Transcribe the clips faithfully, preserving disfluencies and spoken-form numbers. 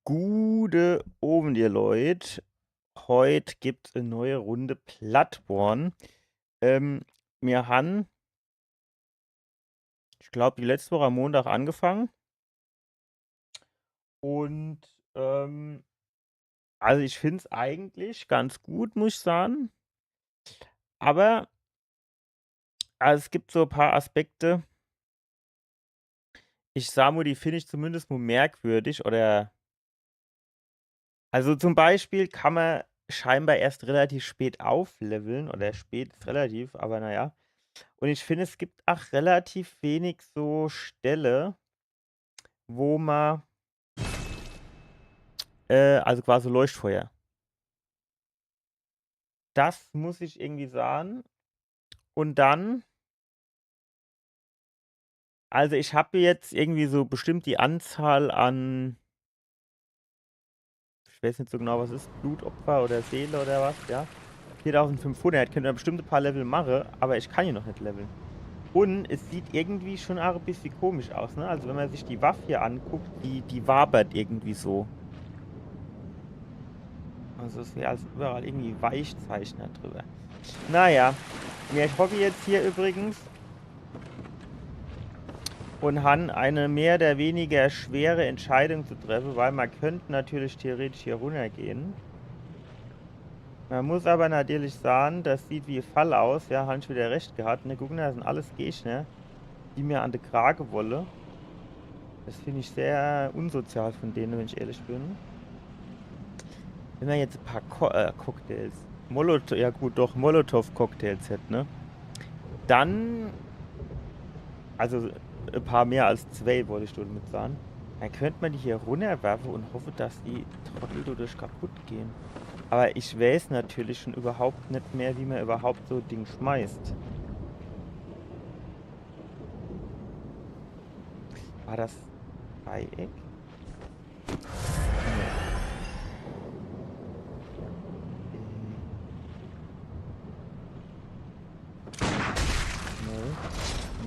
Gode Owend, ihr Leut. Heut gibt's e neue Runde Bloodborne. Ähm, mir han, ich glaub, die letzte Woch am Montag angefangen. Und, ähm, also ich find's eigentlich ganz gut, muss ich sagen. Aber, also es gibt so e paar Aspekte, ich sag mo, die find ich zumindest mo merkwürdig oder, also zum Beispiel kann man scheinbar erst relativ spät aufleveln oder spät ist relativ, aber naja. Und ich finde, es gibt auch relativ wenig so Stelle, wo man, äh, also quasi Leuchtfeuer. Das muss ich irgendwie sagen. Und dann, also ich habe jetzt irgendwie so bestimmt die Anzahl an, ich weiß nicht so genau, was ist, Blutopfer oder Seele oder was, ja. Viertausendfünfhundert, könnte man bestimmt ein paar Level machen, aber ich kann hier noch nicht leveln. Und es sieht irgendwie schon auch ein bisschen komisch aus, ne? Also wenn man sich die Waffe hier anguckt, die, die wabert irgendwie so. Also es wäre als überall irgendwie Weichzeichner drüber. Naja, ja, ich hocke jetzt hier übrigens und han eine mehr oder weniger schwere Entscheidung zu treffen, weil man könnte natürlich theoretisch hier runtergehen. Man muss aber natürlich sagen, das sieht wie Fall aus. Ja, han ich wieder recht gehabt. Ne, guck mal, das sind alles Gegner, die mir an de Krage wolle. Das finde ich sehr unsozial von denen, wenn ich ehrlich bin. Wenn man jetzt ein paar Co äh, Cocktails, Molotow, ja gut, doch, Molotow-Cocktails hätte, ne? Dann, also ein paar mehr als zwei, wollte ich damit sagen. Dann könnte man die hier runterwerfen und hoffe, dass die Trottel dadurch kaputt gehen. Aber ich weiß natürlich schon überhaupt nicht mehr, wie man überhaupt so ein Ding schmeißt. War das Dreieck?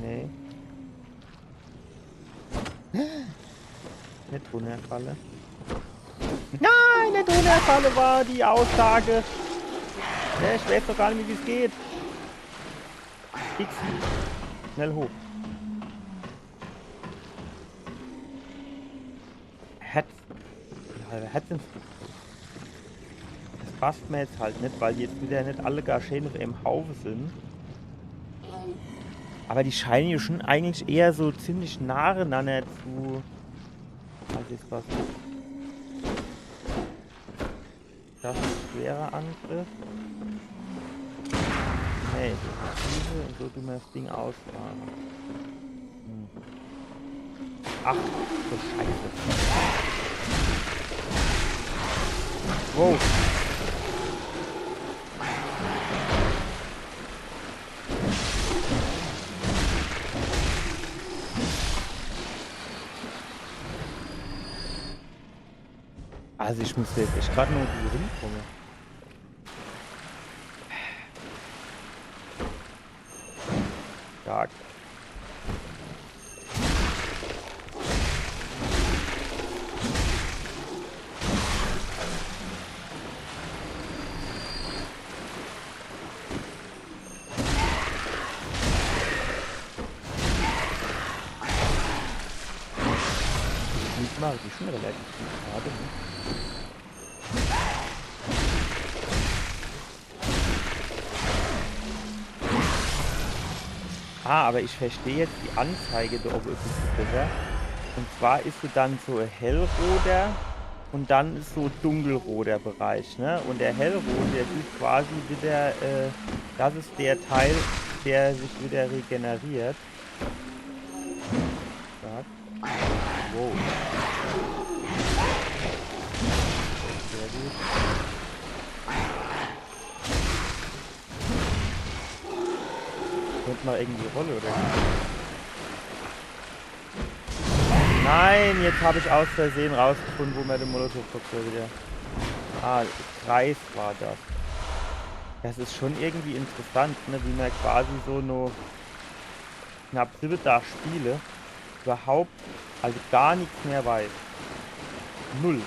Nee. Nee. Nicht runterfalle. Nein, nicht runterfalle war die Aussage. Ja, ich weiß doch gar nicht, wie es geht. X. Schnell hoch. Hat. Ja, wer hat denn. Das passt mir jetzt halt nicht, weil die jetzt wieder nicht alle gar schön auf einem Haufen sind. Aber die scheinen ja schon eigentlich eher so ziemlich nah aneinander zu. Also ist was. Das ist schwerer Angriff. Nee, diese und so tun wir das Ding ausfahren. Hm. Ach, du Scheiße. Wow. Also ich muss jetzt echt gerade nur irgendwie rumkommen. Stark. Diesmal habe ich schon relativ viel Schaden, ne? Ah, aber ich verstehe jetzt die Anzeige da oben ein bisschen besser. Und zwar ist sie dann so hellroter und dann ist so dunkelroter Bereich, ne? Und der hellrote, der sieht quasi wieder, äh, das ist der Teil, der sich wieder regeneriert. Zack. Wow. Sehr gut. Kommt mal irgendwie Rolle oder so. Nein, jetzt habe ich aus Versehen rausgefunden, wo mir der Molotow-Cocktail wieder. Ah, Kreis war das. Das ist schon irgendwie interessant, ne? Wie man quasi so nur knapp sieben Tage Spiele überhaupt, also gar nichts mehr weiß. Null.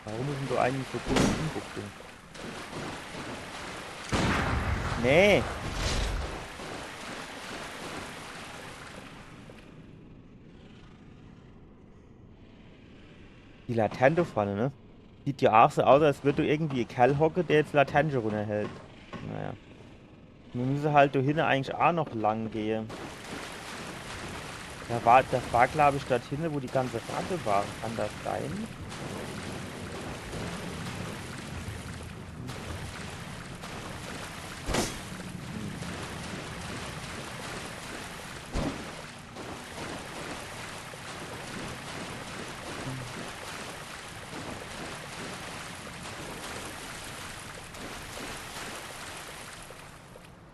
Warum is denn do eigentlich so komisch umguckt? Nee. Die Latern do vorne, ne? Sieht jo aach so aus, als würd do irgendwie e Kerl hocke, der jetzt Latern runnerhält. Naja. Mir müsse halt do hinne eigentlich aach noch lang gehe. Do war, das war, glaub ich, dort hinne, wo die ganze Ratte war. Kann das sein?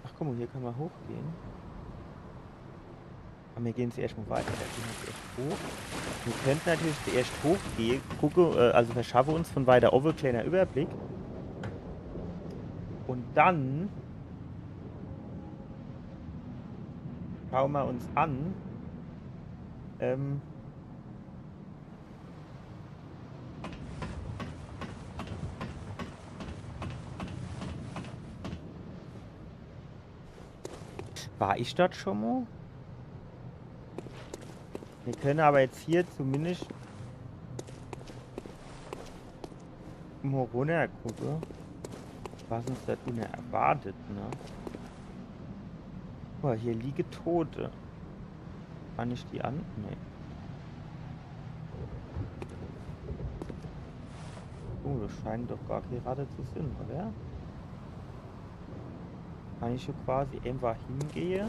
Ach, guck mal, hier kann man hochgehen. Aber wir gehen zuerst mal weiter. Wir gehen jetzt erst hoch. Wir könnten natürlich zuerst hochgehen, gucke, äh, also verschaffe uns von weiter oben kleiner Überblick. Und dann schauen wir uns an. Ähm, War ich dort schon mal? Wir können aber jetzt hier zumindest mal runtergucken, was uns da unten erwartet, ne? Guck mal, hier liegen Tote. Kann ich die an? Nee. Oh, das scheint doch gar keine Ratte zu sein, oder? Kann ich hier quasi einfach hingehen?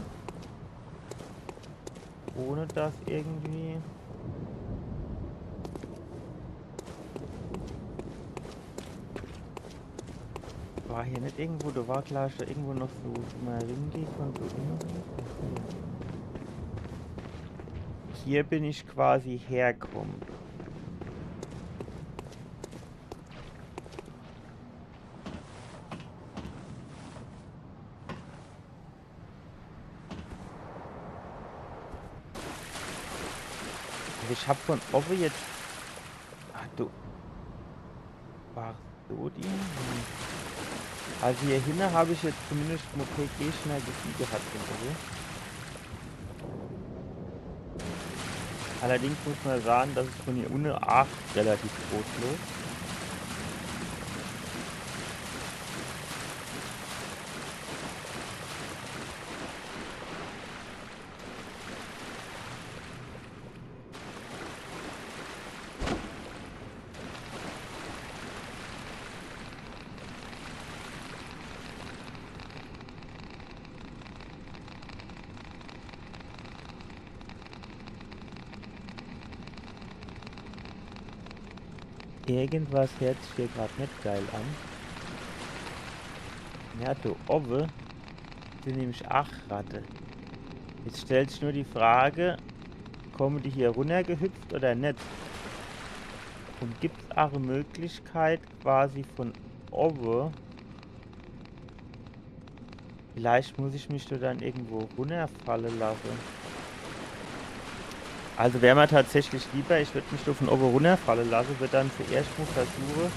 Ohne dass irgendwie. War hier nicht irgendwo, da war gleich da irgendwo noch so, wo man hingehen konnte. Hier bin ich quasi hergekommen. Also ich hab von oben jetzt. Ach du. War so die? Hm. Also hier hinten habe ich jetzt zumindest mal kein Gegner gesiegt gehabt von oben. Allerdings muss man sagen, dass es von hier unten auch relativ groß wird. Irgendwas hört sich hier grad net geil an. Ja, do owwe sin nämlich aach Ratte. Jetzt stellt sich nur die Frage, kommen die hier runnergehüpft oder net? Und gibt's aach e Möglichkeit, quasi von owwe. Vielleicht muss ich mich do dann irgendwo runnerfalle lasse. Also wär mir tatsächlich lieber, ich würd mich do von owwe runnerfalle lasse, würd dann zuerscht mal versuche,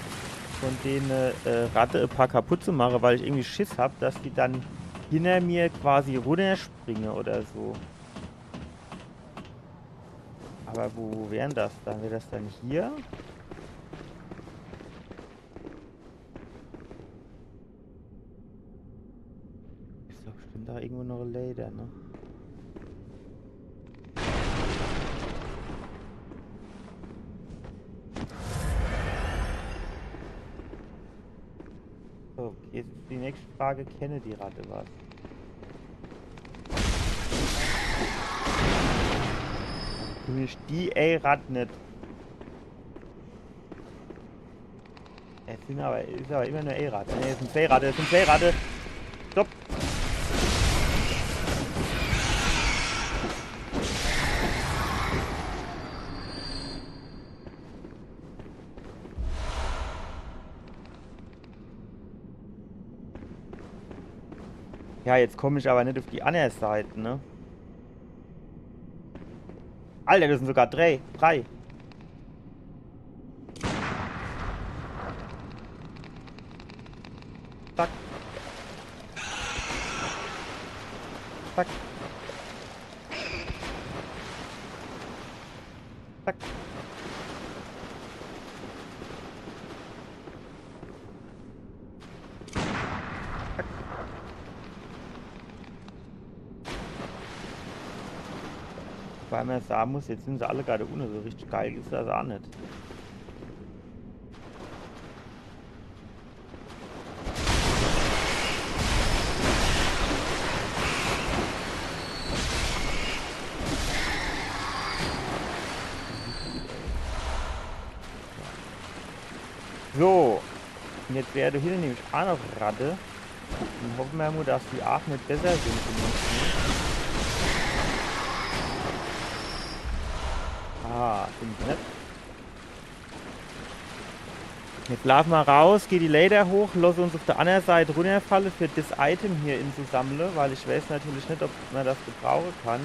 von dene, äh, Ratte e paar kaputt zu mache, weil ich irgendwie Schiss hab, dass die dann hinter mir quasi runnerspringe oder so. Aber wo wären das dann? Wär das dann hier? Is doch bestimmt do irgendwo noch e Leiter, ne? So, jetzt is die nächste Frage, kenne die Ratte was? Zumindest die, ey, Ratte net. Es sin aber, is aber immer nur e Ratte. Ne, es sin zwee Ratte, es sin zwee Ratte. Stopp! Ja, jetzt komm ich aber net uff die anner Seit, ne? Alter, das sin sogar drei. Drei. Zack. Zack. Zack. Wobei mer sage muss, jetzt sin se alle grad unne, so richtig geil is das aa net. So. Un jetzt wär do hinne nämlich aa noch Ratte. Dann hoffe mer mol, dass die aa net besser sin wie uns. Ah, sin se net. Jetzt laafe mer raus, gehn die Leiter hoch, losse uns uff der anner Seit runnerfalle, für das Item hier inzusammle, weil ich weiß natürlich net, ob mer das gebrauche kann.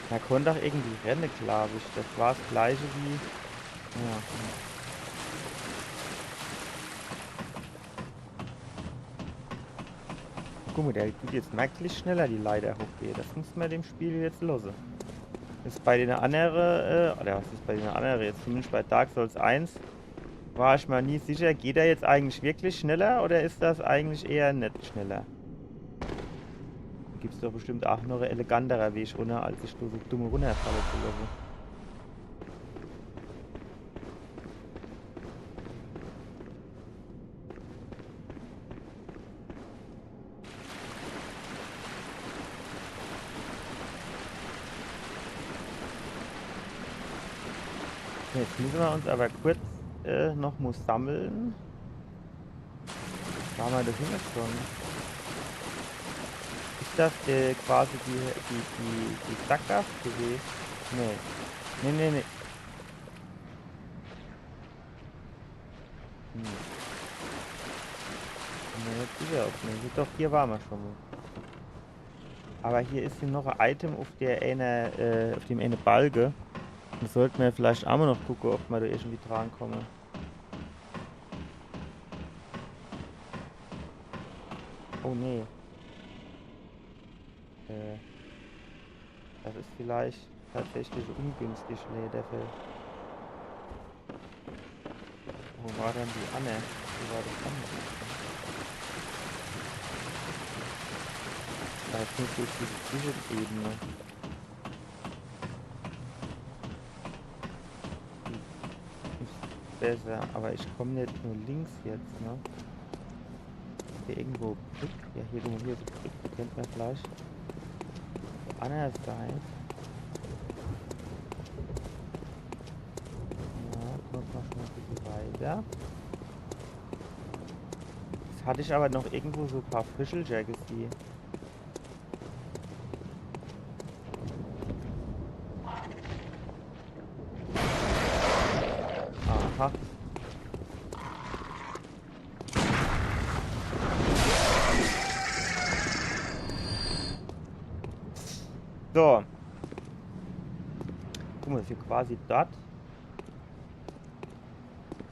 Mer konnt doch irgendwie renne, glaab ich. Das war's gleiche wie. Ja. Guck mol, der tut jetzt merklich schneller die Leiter hochgehe. Das muss mer dem Spiel jetzt losse. Is bei dene annere, äh, oder was is bei dene annere jetzt? Zumindest bei Dark Souls eins war ich mer nie sicher, geht er jetzt eigentlich wirklich schneller oder is das eigentlich eher net schneller? Gibt's doch bestimmt aa noch e eleganterer Weg runner, als sich do so dumm runnerfalle zu losse. Jetzt müsse mer uns awwer kurz, äh, noch mol sammle. Wo hammer das hin jetzt schon? Is das, äh, quasi die, die, die, die Sackgass gewese? Nee. Nee, nee, nee. Hm. Nee, jetzt is er uff. Nee, doch, hier ware mer schon mol. Awwer hier is jo noch e Item uff der ene, äh, uff dem ene Balge. Do sollt mer jo vielleicht aa mol noch gucke, ob mer do irgendwie drankomme. Oh nee. Äh, das is vielleicht tatsächlich ungünstig. Nee, dafür. Wo war dann die anner? Wo war das anner? Da is nur durch diese Zwischenebene. Is besser, awwer ich komm net nur links jetzt, ne? Hier irgendwo Brück? Ja, hier, guck mol, hier is e Brück. Die könnt mer vielleicht woanders sei. Ja, kommt mer schon mol e bissel weiter. Jetzt hatt ich awwer noch irgendwo so e paar Fischelcher gesieh. Aha. So. Guck mol, das is hier quasi dort,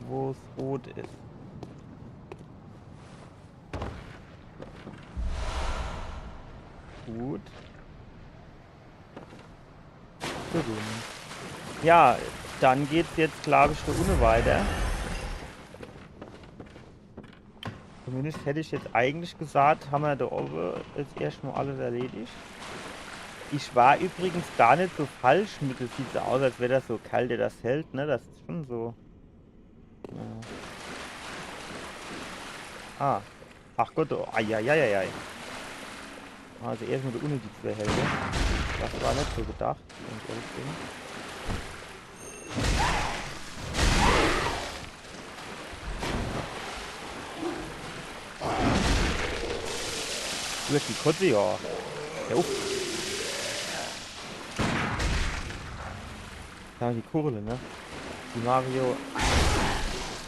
wo's rot is. Gut. Ja, dann geht's jetzt, glaub ich, do unne weiter. Zumindest hätt ich jetzt eigentlich gesagt, hammer do owwe jetzt erscht mol alles erledigt. Ich war übrigens gar net so falsch mit, das sieht so aus, als wär das so Kerl, der das hält, ne? Das is schon so. Ja. Ah. Ach Gott, oh, ai, ai, ai, ai, ai. Also erscht mol do unne die zwee Helde. Das war net so gedacht, wenn ich ehrlich bin. Du hast die Kotze, ja. Ja, uff. Da die Kugel, ne? Die Mario.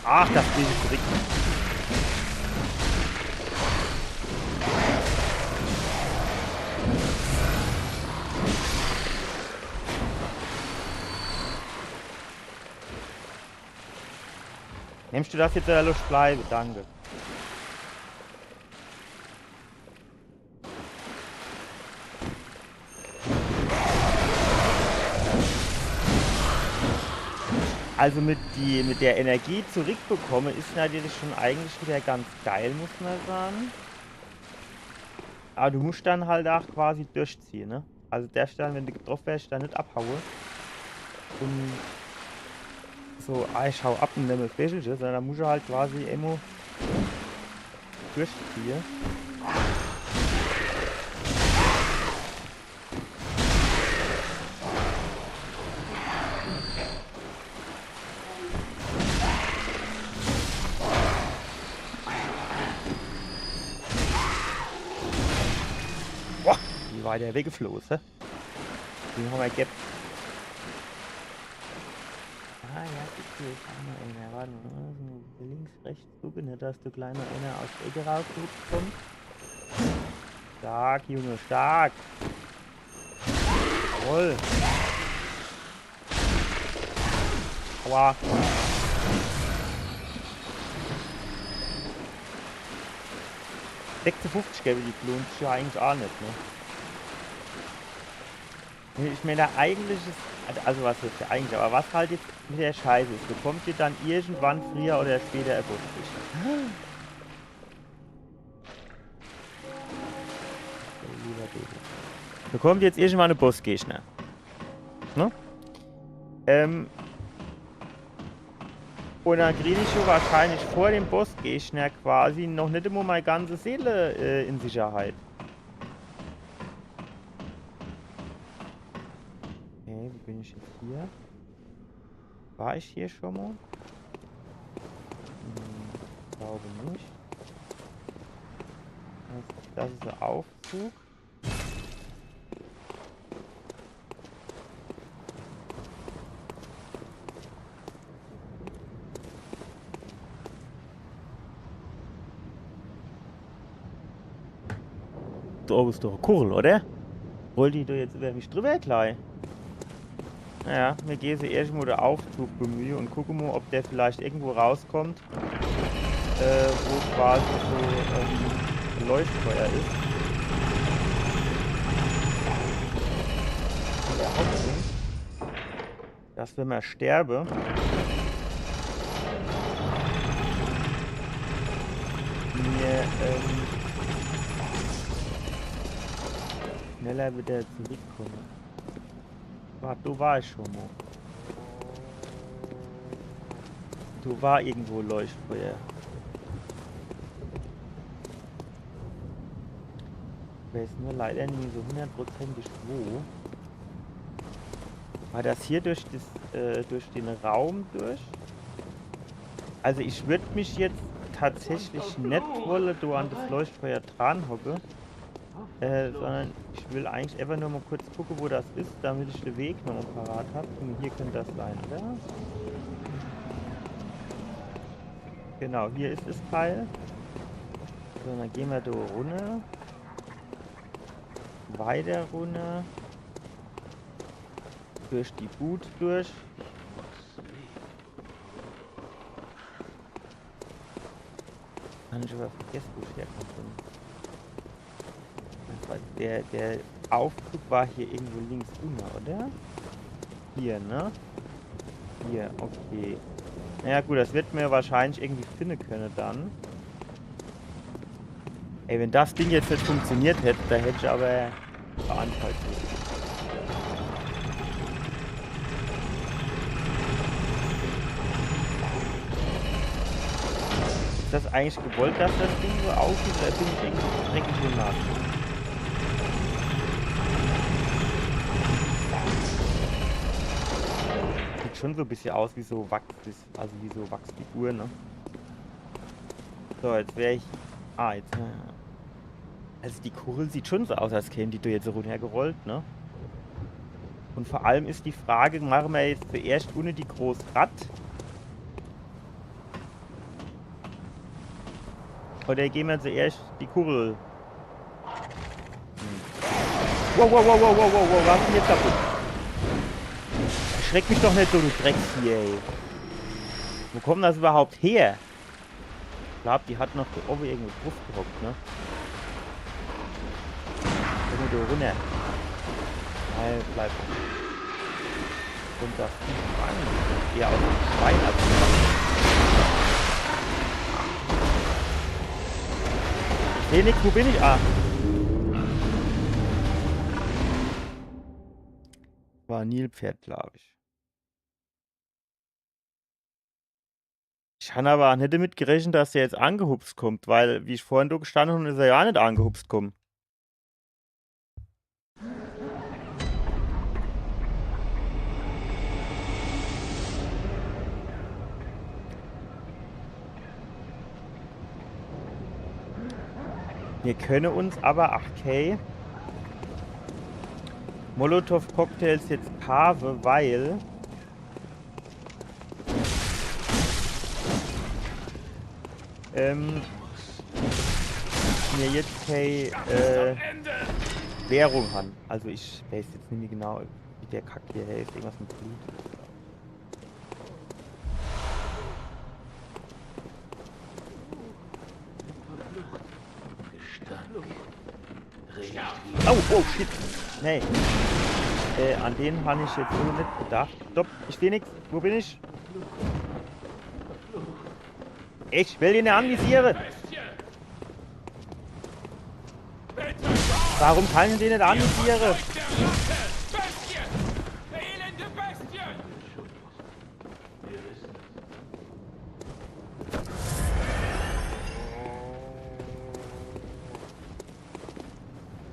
Ach, das Ding is weg. Nimmst du das jetzt oder lass bleibe? Danke. Also mit die, mit der Energie zurückbekomme is natürlich schon eigentlich wieder ganz geil, muss mer sage. Aber du musst dann halt auch quasi durchziehe, ne? Also der dann, wenn du getroffen wirst, dann net abhaue. Und so, ah, ich hau ab und nemme Fläschelche, sondern da musst du halt quasi immer durchziehe. Boah, wie war der weggeflogen, hä? Den haben wir gep. Ah ja, gut, hier ist auch noch einer. Warte mal, links, rechts, gucke, nicht, dass du gleich noch einer aus der Ecke rauskommt. Stark, Junge, stark. Jawohl. Aua. Sechsundfünfzig gebe die lohnt sich ja eigentlich auch nicht, ne? Ich meine, eigentlich ist, also was ist ja eigentlich, aber was halt jetzt mit der Scheiße ist, bekommt ihr dann irgendwann früher oder später ein Bossgegner. Bekommt jetzt irgendwann ein Bossgegner. Ne? Ähm. Und dann krieg ich schon wahrscheinlich vor dem Bossgegner quasi noch nicht immer meine ganze Seele äh, in Sicherheit. Okay, wo bin ich jetzt hier? War ich hier schon mal? Hm, glaube nicht. Das, das ist der Aufzug. Da oben ist doch eine Kugel, oder? Rollt die da jetzt über mich drüber gleich? Naja, mir gehen sie erstmal den Aufzug bemühen und gucken mal, ob der vielleicht irgendwo rauskommt, äh, wo quasi so ähm, ein Leuchtfeuer ist. In der Hoffnung, dass wenn man sterbe, mir ähm, schneller wieder zurückkomme. Warte, da war ich schon mal. Da war irgendwo Leuchtfeuer. Ich weiß nur leider nicht so hundertprozentig wo. War das hier durch, das, äh, durch den Raum durch? Also ich würde mich jetzt tatsächlich nicht wollen, da an das Leuchtfeuer dran hocken. Äh, sondern ich will eigentlich einfach nur mal kurz gucken, wo das ist, damit ich den Weg noch mal parat habe. Und hier könnte das sein, oder? Genau, hier ist das Teil. So, dann gehen wir da runter. Weiter runter. Durch die Bude durch. Kann ich aber vergessen, wo ich herkomme. Das war der, der Aufzug war hier irgendwo links unten, oder? Hier, ne? Hier, okay. Naja gut, das wird mir wahrscheinlich irgendwie finden können dann. Ey, wenn das Ding jetzt nicht funktioniert hätte, da hätte ich aber veranstaltet. Ist das eigentlich gewollt, dass das Ding so aussieht, oder bin ich irgendwie dreckig und nass? Sieht schon so ein bisschen aus wie so Wachs, also wie so Wachsfigur, ne? So, jetzt wäre ich. Ah, jetzt. Äh, also die Kugel sieht schon so aus, als käme die da jetzt so runtergerollt, ne? Und vor allem ist die Frage, machen wir jetzt zuerst unten die große Rad? Oder gehen wir zuerst die Kugel? Hm. Wow, wow, wow, wow, wow, wow, wow, was ist denn jetzt kaputt? Schreck mich doch nicht so, du Drecksvieh, ey. Wo kommt das überhaupt her? Ich glaube, die hat noch da oben irgendwo drauf gehockt, ne? Irgendwo da runter. Nein, bleib. Und das Vieh, Mann, eher aus dem Schwein als aus dem Mann. Ich seh nix, wo bin ich? Ah. War e Nilpferd, glaub ich. Ich han aber ach net damit gerechnet, dass der jetzt angehupst kommt, weil, wie ich vorhin do gestanne han, is er ja ach net angehupst kommen. Mir könne uns aber, ach, okay, Molotow-Cocktails jetzt kaafe, weil ähm, mir jetzt kei, äh, Währung han. Also ich weiß jetzt nimmi genau, wie der Kack hier heißt. Irgendwas mit Blut. Oh, oh, shit. Nee. Äh, an den han ich jetzt so net gedacht. Stopp, ich seh nix. Wo bin ich? Ich will den net anvisiere. Warum kann ich den net anvisiere?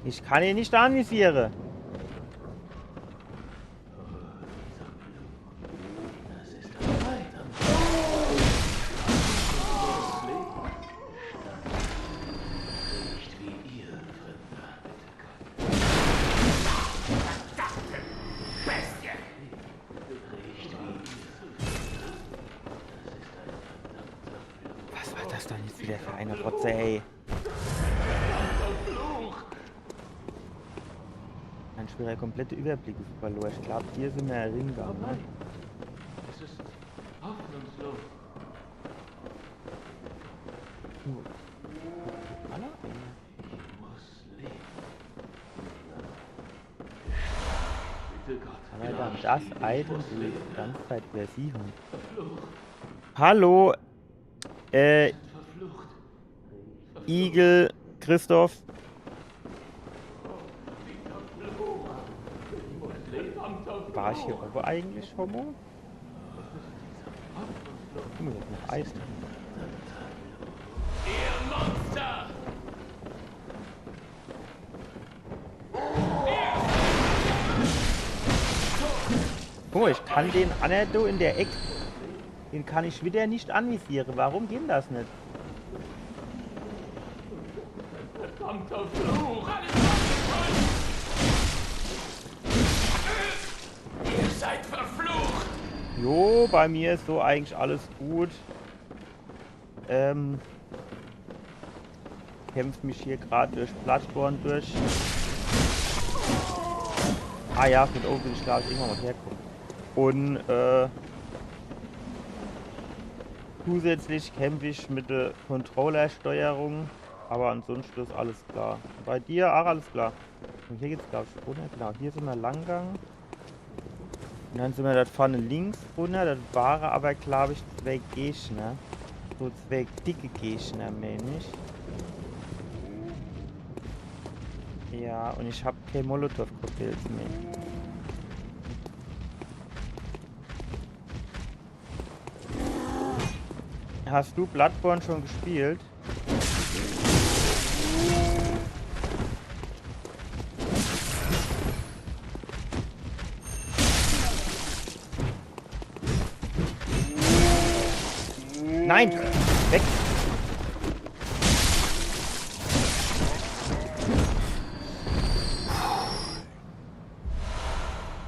Ich kann ihn net anvisiere. Was war das dann jetzt wieder für eine Rotze, ey? Mein schwerer, kompletter Überblick is verloren. Ich glaub, hier sin mir ringange, ne? Es ist hoffnungslos. Hallo? Ich muss leben. Bitte, Gott, kann er dann das Item die ganze Zeit über sie haben? Hallo? Äh, Igel, Christoph. War ich hier oben eigentlich schon mal? Guck mal, das ist noch Eisen. Ihr Monster! Guck mal, ich kann den annere do in der Eck, den kann ich wieder net anvisiere. Warum geht das net? Verdammter Fluch! Ihr seid verflucht! Jo, bei mir is so eigentlich alles gut. Ähm, kämpf mich hier grad durch Bloodborne durch. Ah ja, von oben bin ich, glaub ich, irgendwann mal hergekommen. Und, äh, zusätzlich kämpf ich mit der Controllersteuerung, aber ansonsten is alles klar. Bei dir auch alles klar. Und hier geht's, glaub ich, runter. Genau, hier sin mir lang gegangen. Und dann sin mir dort vorne links runter. Das waren aber, glaub ich, zwei Gegner. So zwei dicke Gegner, mein ich. Ja, und ich hab kei Molotow-Cocktails mehr. Hast du Bloodborne schon gespielt? Nein! Weg!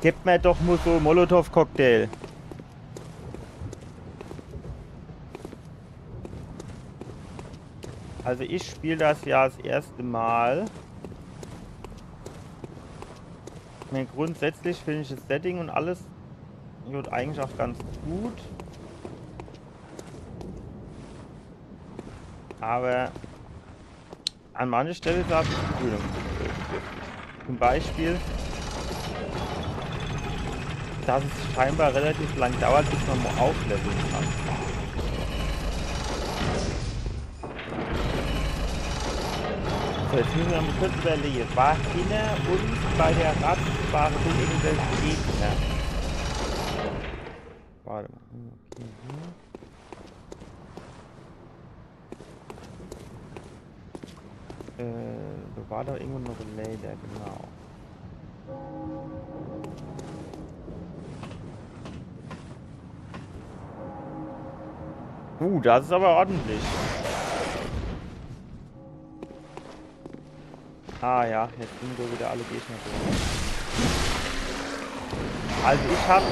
Gib mir doch mal so Molotow-Cocktail. Also ich spiel das ja das erste Mal. Ich mein, grundsätzlich find ich das Setting und alles, gut, eigentlich auch ganz gut. Aber an mancher Stelle, glaub ich, Gewöhnung. Zum Beispiel. dass es scheinbar relativ lang dauert, bis man mal aufleveln kann. So, jetzt müssen wir mal kurz überlegen. War hinter uns bei der Radspare irgendwelche Gegner? Warte mal. Hm, okay, hier. Äh, da war doch irgendwo noch e Leiter, genau. Uh, das ist aber ordentlich. Ah ja, jetzt sind wir wieder alle Gegner durch. Also ich hab...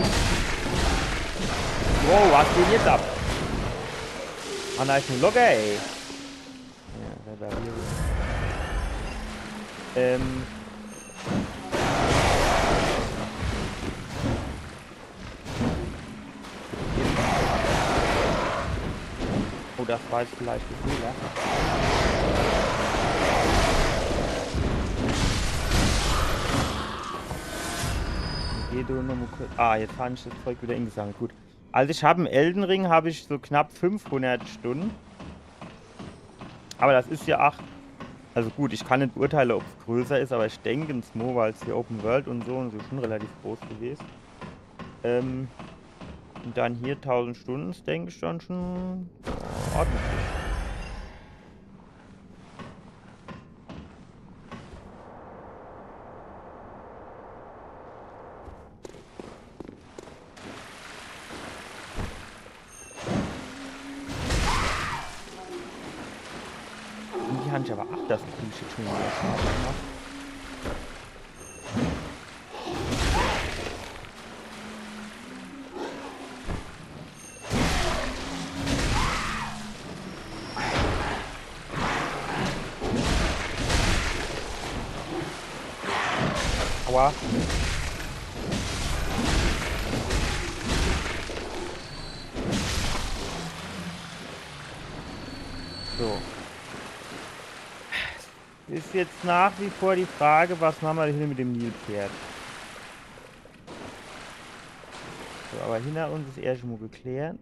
Wow, was geht jetzt ab? Ah, da ist ein Logger, ey. Ja, reparieren. Ähm. Oh, das war jetzt vielleicht ein Fehler. Geh du noch mal kurz. Ah, jetzt habe ich das Zeug wieder eingesammelt. Gut. Also ich habe im Elden Ring habe ich so knapp fünfhundert Stunden. Aber das ist ja acht. Also gut, ich kann nicht beurteilen, ob es größer ist, aber ich denke, in Smo, weil es hier Open World und so und so schon relativ groß gewesen. Ähm, und dann hier tausend Stunden, ist, denke ich, dann schon ordentlich. Irgendwie habe ich aber auch das Gefühl, ich hätte schon wieder Schaden gemacht. Aua. So. Ist jetzt nach wie vor die Frage, was machen wir hier mit dem Nilpferd? So, aber hinter uns ist er schon mal geklärt.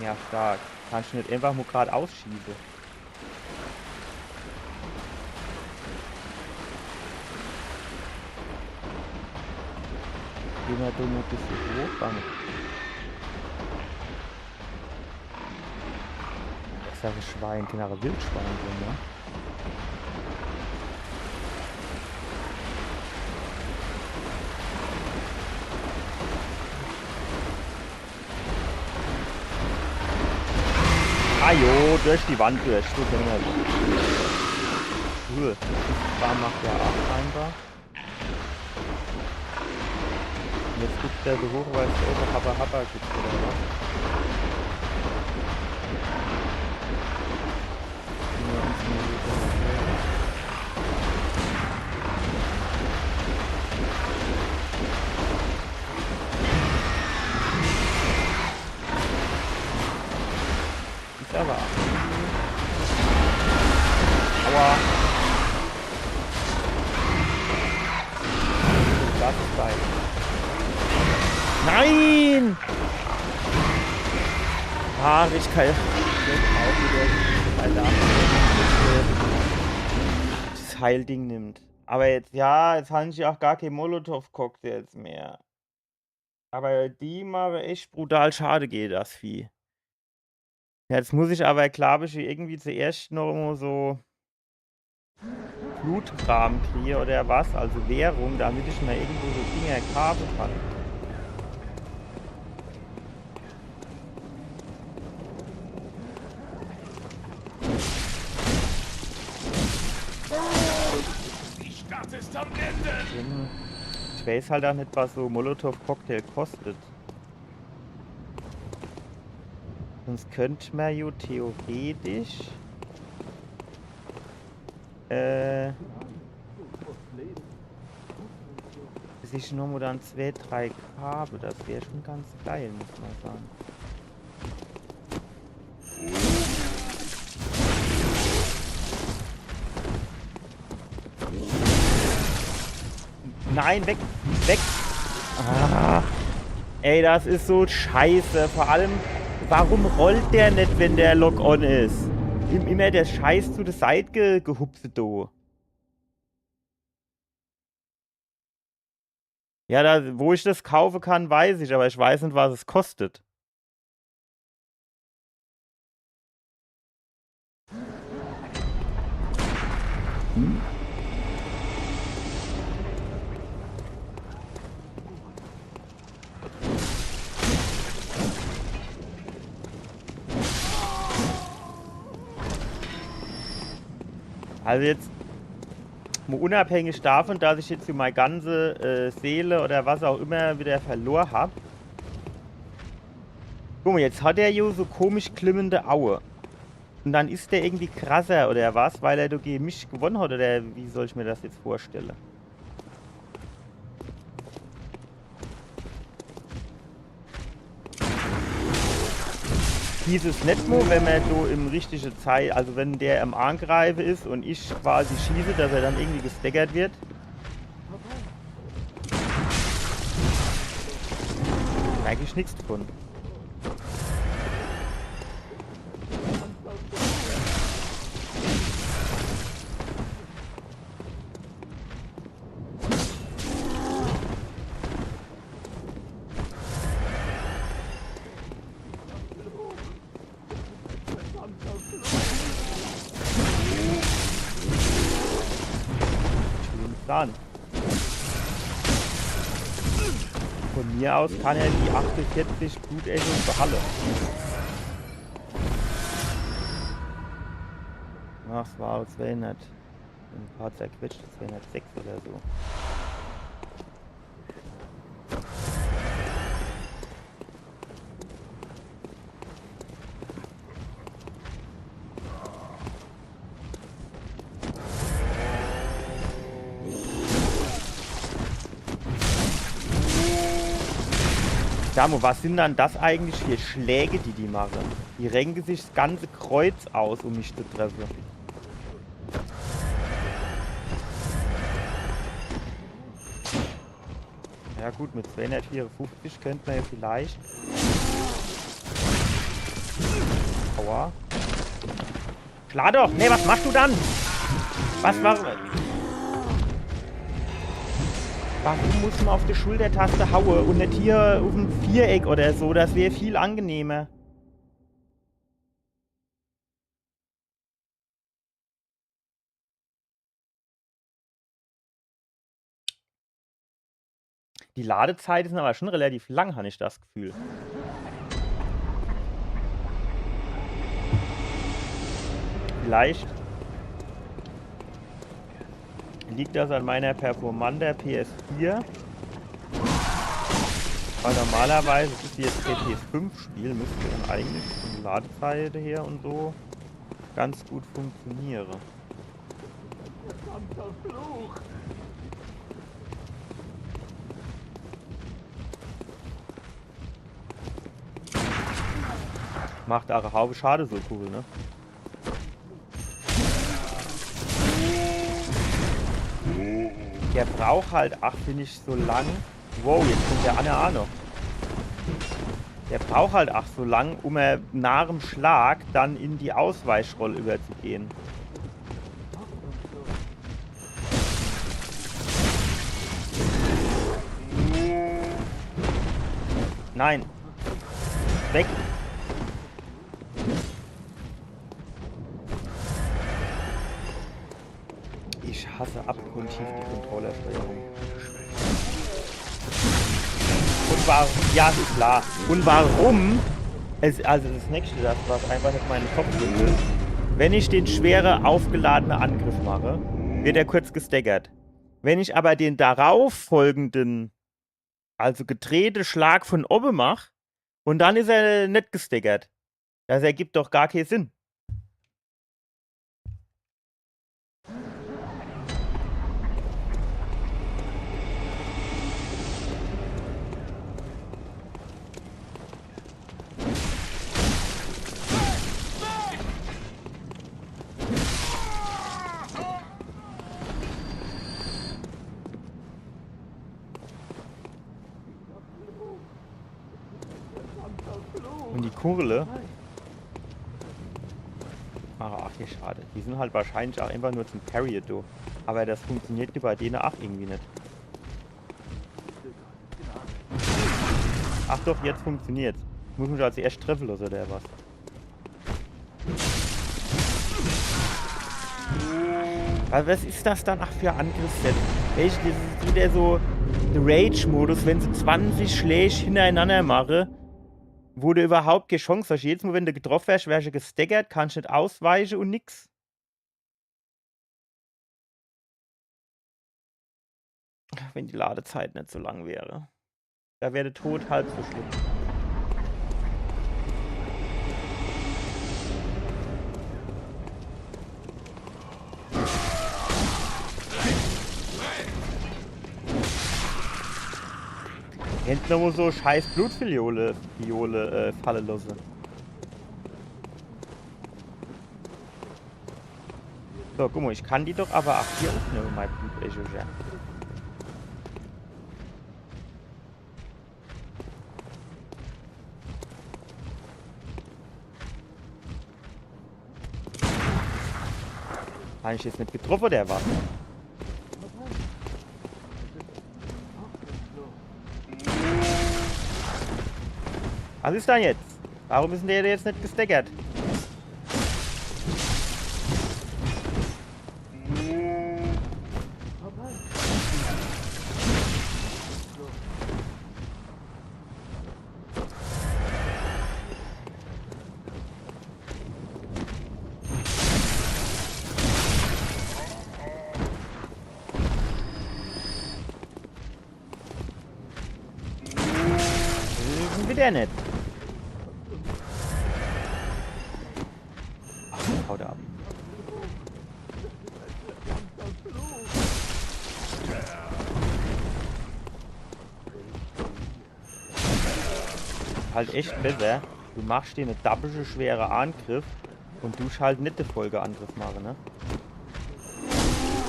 Ja, stark. Kannst du nicht einfach mal geradeaus schießen? Gehen wir da mal ein bisschen hoch. Warte. Das ist ja ein Schwein, genau, Wildschwein drin, ne? Ah jo, durch die Wand durch. So können wir. Cool. Da macht er auch scheinbar. Und jetzt guckt er so hoch, weil es oben Habba Habba gibt, oder was? Ja, und so. Ist aber. Aua. Das ist geil. Nein! Ah, ich kann. Alter. Das Heilding nimmt. Aber jetzt, ja, jetzt han ich auch gar kein Molotow-Cocktails mehr. Aber die mache echt brutal Schade gegen das Vieh. Ja, jetzt muss ich aber, glaub ich, irgendwie zuerst noch immer so Blutkram kriege oder was, also Währung, damit ich mir irgendwo so Dinger kaufen kann. Die Stadt ist am Ende! Ich weiß halt auch nicht, was so Molotow-Cocktail kostet. Sonst könnt man ja theoretisch, äh, dass ich nur mal dann zwei, drei habe, das wäre schon ganz geil, muss man sagen. Nein, weg, weg. Ah. Ey, das is so scheiße. Vor allem, warum rollt der net, wenn der Lock-on is? Im-, immer der Scheiß zu der Seit ge-, gehupse do. Ja, da, wo ich das kaufe kann, weiß ich, aber ich weiß net, was es kostet. Also jetzt, mo unabhängig davon, dass ich jetzt hier meine ganze, äh, Seele oder was auch immer wieder verlor hab. Guck mo, jetzt hat er jo so komisch glimmende Aue. Und dann is der irgendwie krasser oder was, weil er do gege mich gewonne hat, oder wie soll ich mir das jetzt vorstelle? Hieß es net mo, wenn man so im richtige Zeit, also wenn der am Angreife is und ich quasi schieße, dass er dann irgendwie gestaggert wird? Merk ich nix davon. Ich will nix sagen. Von mir aus kann er die achtundvierzig Blutechos behalle. Ach, es war zweihundert. Ein paar zerquetschte, zweihundertsechs oder so. Sag mo, was sind dann das eigentlich für Schläge, die die machen? Die renken sich das ganze Kreuz aus, um mich zu treffen. Ja gut, mit zweihundertvierundfünfzig könnte man ja vielleicht. Aua. Schlag doch! Nee, was machst du dann? Was war. Warum muss man auf die Schultertaste haue und net hier auf ein Viereck oder so? Das wär viel angenehmer. Die Ladezeite sind aber schon relativ lang, hab ich das Gefühl. Vielleicht liegt das an meiner performanter P S vier. Aber normalerweise is jetzt P S fünf Spiel, müsste dann eigentlich von der Ladezeite her und so ganz gut funktionieren. Verdammter Fluch! Macht eure Haube Schade, so cool, ne? Der braucht halt, ach, find ich, so lang. Wow, jetzt kommt der anner aa noch. Der braucht halt ach so lang, um er nach dem Schlag dann in die Ausweichrolle überzugehen. Nein. Weg. Ich hasse abgrundtief die Controllersteuerung. Und warum? Ja, es ist klar. Und warum? Es, also das nächste, das, was einfach nicht meinen Kopf will. Wenn ich den schwere, aufgeladene Angriff mache, wird er kurz gestaggert. Wenn ich aber den darauf folgenden, also gedrehte Schlag von oben mach, und dann ist er net gestaggert. Das ergibt doch gar keinen Sinn. Kurle. Ah, ach, hier schade. Die sin halt wahrscheinlich ach einfach nur zum Parry do. Aber das funktioniert bei dene ach irgendwie net. Ach doch, jetzt funktioniert's. Muss mich also erscht treffe losse, oder was? Weil was is das dann ach für Angriffsset? Welche, das is wieder so de Rage-Modus, wenn se zwanzig Schläg hintereinander mache, wo du überhaupt kee Chance hast. Jedes Mal, wenn du getroffen wirst, wirst du gestaggert, kannst net ausweiche und nix. Wenn die Ladezeit net so lang wäre. Da wär de Tod halb so schlimm. Kennt noch mo so scheiß Blutphiole, Phiole, äh, falle losse. So, guck mo, ich kann die doch aber ach hier uffnemme, mei Blut, ey, ja. Hab ich jetzt net getroffe, oder was? Was is dann jetzt? Warum is denn der jetzt net gestaggert? Wieder net. Ach, haut ab. Halt echt besser, du machst dir ne dappische schwere Angriff und du halt net de Folgeangriff mache, ne?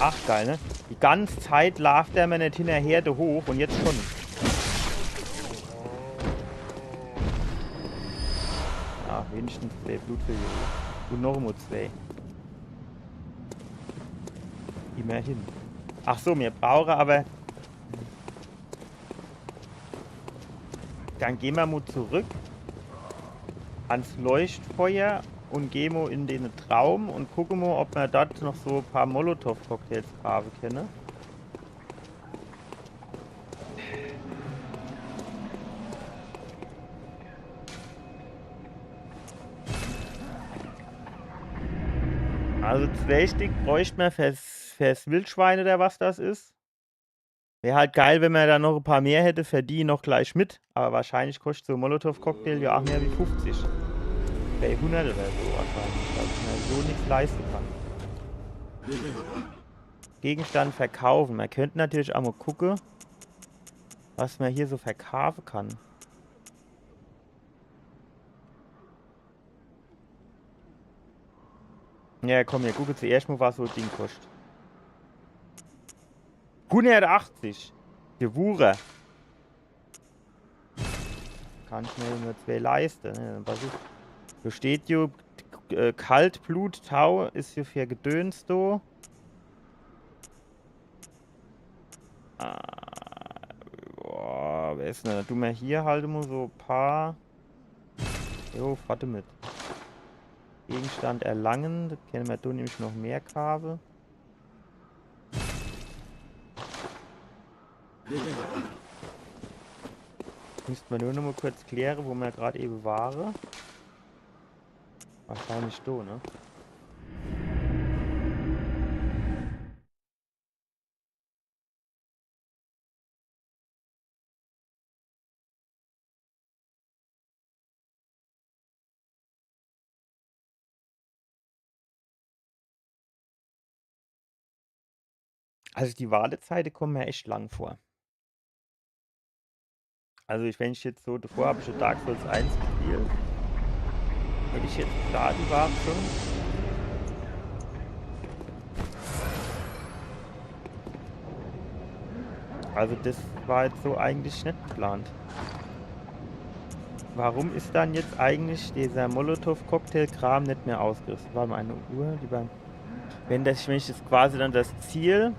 Ach, geil, ne? Die ganze Zeit laaft der mir net hinterher do hoch und jetzt schon. Ja, wenigstens zwei Blutphiole. Und noch mo zwei. Immerhin. Ach so, mir brauche aber Dann geh mer mo zurück ans Leuchtfeuer und geh mo in den Traum und gucke mo, ob mer dort noch so e paar Molotow-Cocktails kaafe kenne. Also zwei Stick bräucht mer fürs, fürs Wildschwein oder was das is. Wär halt geil, wenn mer da noch e paar mehr hätte, für die noch gleich mit. Aber wahrscheinlich koscht so e Molotow-Cocktail ja auch mehr wie fünfzig. Bei hundert oder so wahrscheinlich, dass ich mir so nix leisten kann. Gegenstand verkaufen. Mer könnt natürlich auch mo gucke, was mer hier so verkaufe kann. Ja, komm, mir gucke zuerscht mo, was so e Ding koscht. Hundertachtzig. De Wurer. Kann ich mir nur zwei leiste, ne? Was is? Do steht jo, äh, Kaltblut-Tau is jo für Gedöns do. Ah, boah, wer is denn da? Du mer hier halt mo so e paar. Jo, warte mit. Gegenstand erlangen. Do kenne mer do nämlich noch mehr kaafe. Müsst mer nur noch mo kurz kläre, wo mer grad ewe ware. Wahrscheinlich do, ne? Also die Wartezeite komme mer echt lang vor. Also ich, wenn ich jetzt so, davor hab ich schon Dark Souls eins gespielt. Hätt ich jetzt da die Ware schon. Also das war jetzt so eigentlich net geplant. Warum is dann jetzt eigentlich dieser Molotow-Cocktail-Kram net mehr ausgerüstet? War mal eine Uhr, die beim, wenn das, wenn ich das quasi dann das Ziel,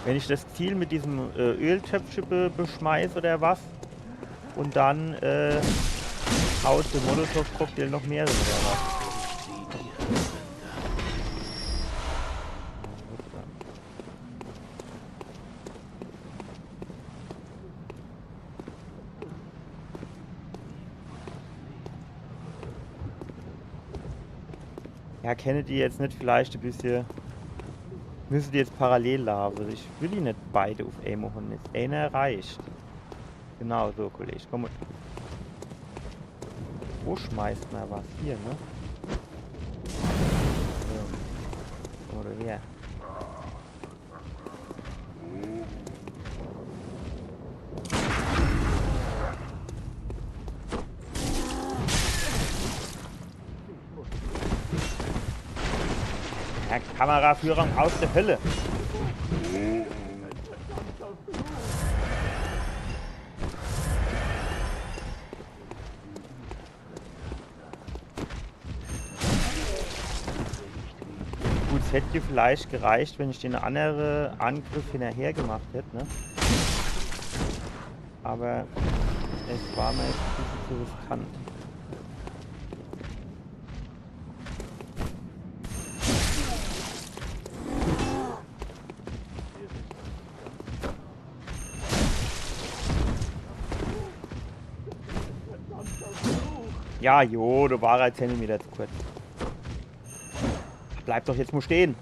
wenn ich das Ziel mit diesem äh, Öltöpfche be beschmeiß oder was und dann äh, haut der Molotow-Cocktail noch mehr oder was? Ja, kenne die jetzt net vielleicht e bissje. Müsse die jetzt parallel laafe? Ich will die net beide uf emol hunn. Jetzt einer reicht. Genau so, Kollege. Komm mal. Wo schmeißt man was? Hier, ne? So. Oder hier. Der Kameraführer aus der Hölle. Gut, es hätt jo vielleicht gereicht, wenn ich den annere Angriff hinnerher gemacht hätt, ne? Aber es war mir jetzt e bissje zu riskant. Ja, jo, do war er Zentimeter zu kurz. Bleib doch jetzt mo stehen.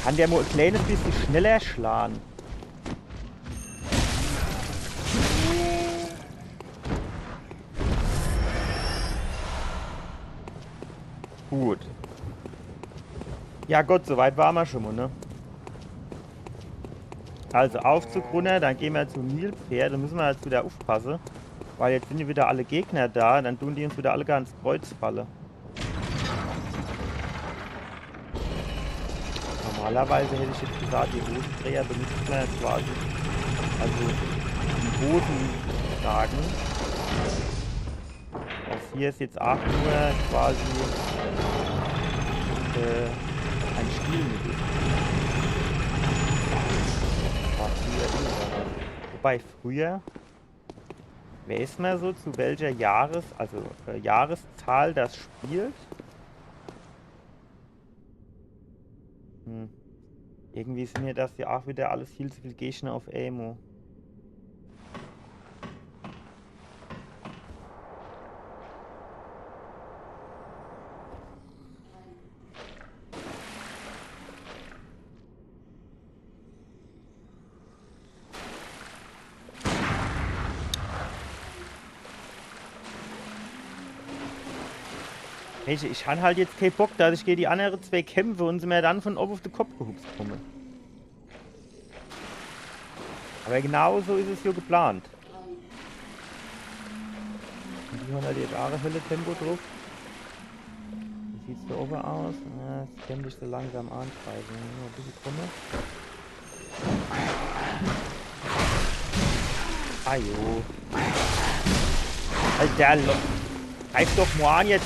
Kann der mo e kleines bissje schneller schlagen? Gut. Ja gut, so weit ware mer schon mo, ne? Also Aufzug runner, dann gehn mer zum Nilpferd, do müsse mer jetzt wieder ufpasse, weil jetzt sin jo wieder alle Gegner do, dann tun die uns wieder alle ganz Kreuz falle. Normalerweise hätt ich jetzt gesagt, die Hosenträger benutzt mer quasi, also die Hosen tragen. Das hier is jetzt auch nur quasi äh, ein Stilmittel. Was hier immer war. Wobei früher, weiß mer so, zu welcher Jahres-, also äh, Jahreszahl das spielt? Hm. Irgendwie sin mir das jo auch wieder alles viel zu viel Gegner uf emol. Hey, ich, ich han halt jetzt kee Bock, dass ich gege die annere zwee kämpfe und se mir dann von owwe uf de Kopp gehupst komme. Aber genau so is es jo geplant. Und die han halt jetzt auch e helle Tempo druff. Wie sieht's do owwe aus? Ja, jetzt könnt ich so langsam anschreiben. Nur e bissje komme. Ajo. Alter, lo-, greif doch mo an jetzt.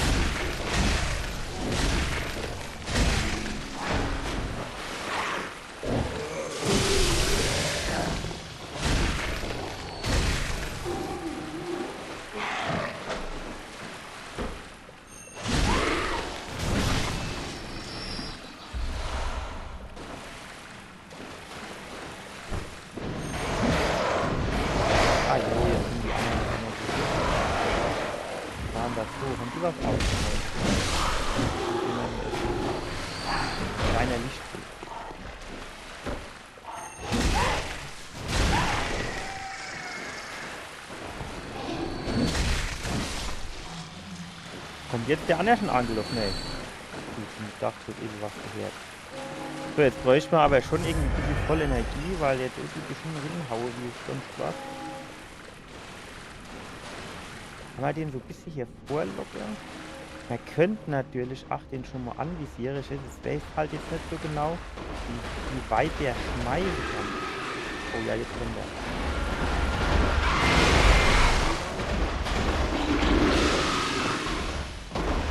Ah, jo, jetzt sin die annere. Waren das so? Han die was ausgeholt? Kleiner Lichtblick. Kommt jetzt der anner schon angeloff? Nee. Gut, ich dacht, ich hätt ewe was gehört. So, jetzt bräucht mer aber schon irgendwie e bissje voll Energie, weil jetzt is e bissje rumhaue wie sonst was. Kann mer den so e bissje hier vorlocke? Mer könnt natürlich, ach, den schon mo anvisiere. Ich weiß, ich weiß halt jetzt net so genau, wie, wie weit der schmeiße kann. Oh ja, jetzt kommt er.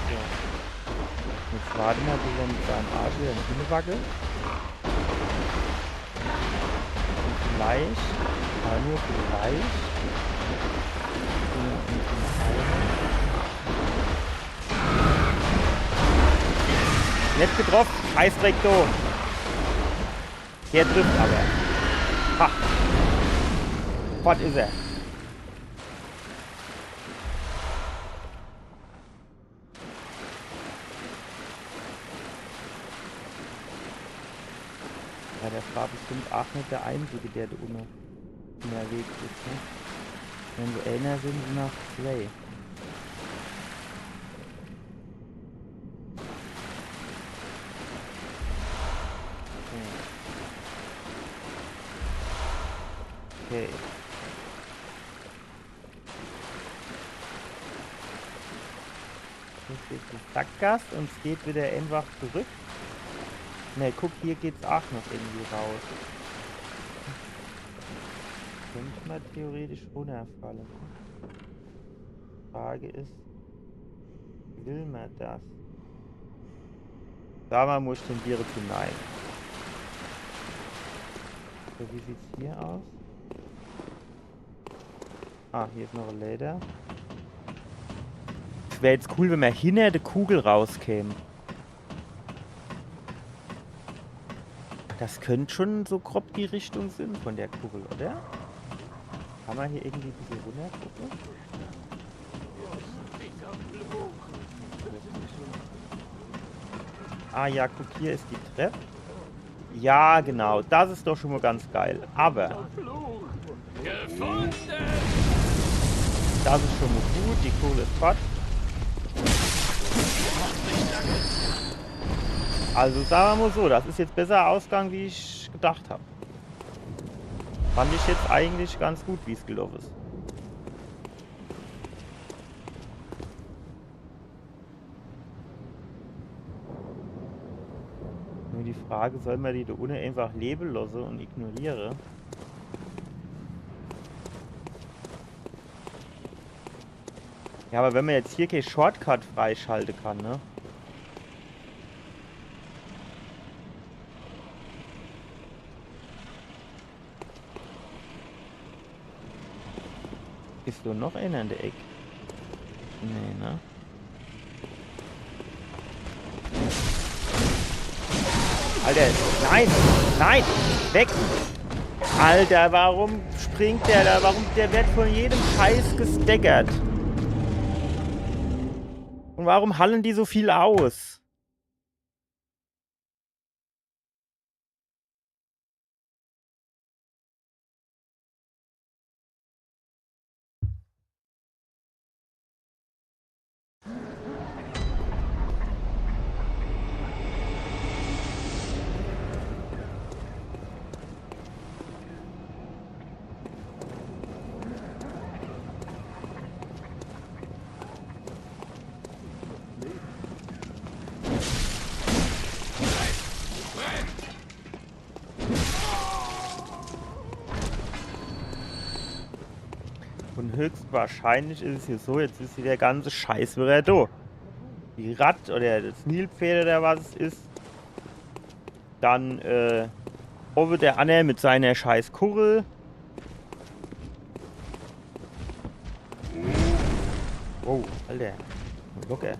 So. Jetzt warte mer, bis er mit seinem Arsch wieder hinwackelt. Und vielleicht, aber nur vielleicht. Net getroffen, Scheißdreck, du. Der trifft aber. Ha. Fort is er. Ja, das war bestimmt ach net der Einzige, der da unne unterwegs is, ne? Wenn so einer sind, sind noch zwei. Okay. Okay. Hier steht die Sackgass und es geht wieder einfach zurück. Ne, guck, hier geht's auch noch irgendwie raus. Könnte man theoretisch runterfallen. Frage ist, will man das? Da mal muss ich tendiere zu nein. So, wie sieht's hier aus? Ah, hier ist noch eine Leiter. Es wär jetzt cool, wenn mer hinter der Kugel rauskäme. Das könnte schon so grob die Richtung sein von der Kugel, oder? Kann man hier irgendwie ein bisschen runtergucken? Ah ja, guck, hier ist die Treppe. Ja, genau. Das ist doch schon mal ganz geil. Aber das ist schon mal gut. Die Kugel ist fort. Also sagen wir mal so, das ist jetzt besser ausgegangen, wie ich gedacht habe. Fand ich jetzt eigentlich ganz gut, wie es gelaufen ist. Nur die Frage, soll man die da unten einfach leben lassen und ignorieren? Ja, aber wenn man jetzt hier kein Shortcut freischalten kann, ne? Ist nur noch einer in der Ecke? Nee, ne? Alter, nein! Nein! Weg! Alter, warum springt der da? Warum, der wird von jedem Scheiß gestaggert? Und warum halten die so viel aus? Und höchstwahrscheinlich ist es hier so, jetzt ist hier der ganze Scheiß wieder da. Die Ratt oder das Nilpferd oder was es ist. Dann, äh, Owe der Anne mit seiner scheiß Kugel. Oh, Alter. Locker.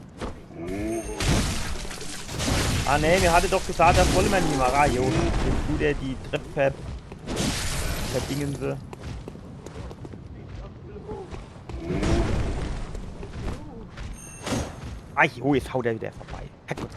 Ah, ne, mir hatte doch gesagt, das wolle mer nimmer. Ah, jo. Jetzt tut er die Treppe ver-, verdingen se. Ah, jo, jetzt haut er wieder vorbei. Herrgott.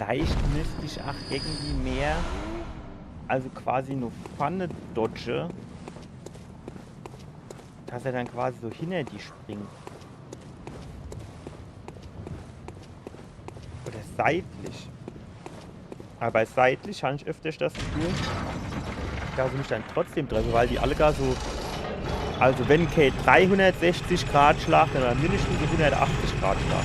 Vielleicht misst ich ach irgendwie mehr, also quasi no vorne dodge, dass er dann quasi so hinter die springt. Oder seitlich. Aber bei seitlich hab ich öfters das Gefühl, dass er mich dann trotzdem trefft, weil die alle gar so, also wenn kein dreihundertsechzig Grad Schlag, dann mindestens so hundertachtzig Grad Schlag.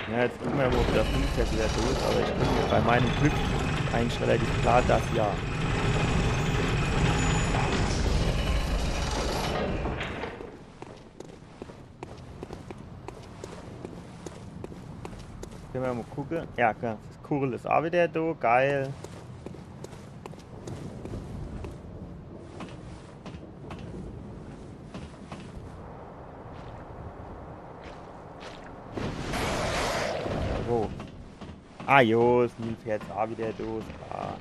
Ja, jetzt gucke mer mal, ob das Ding jetzt wieder so is, aber ich bin mir bei meinem Glück eigentlich relativ klar, dass ja. Könne mer mal gucke. Ja, klar. Das Kugel is ach wieder do. Geil. Wo? Ah jo, das Nilpferd is ach wieder do. Ah.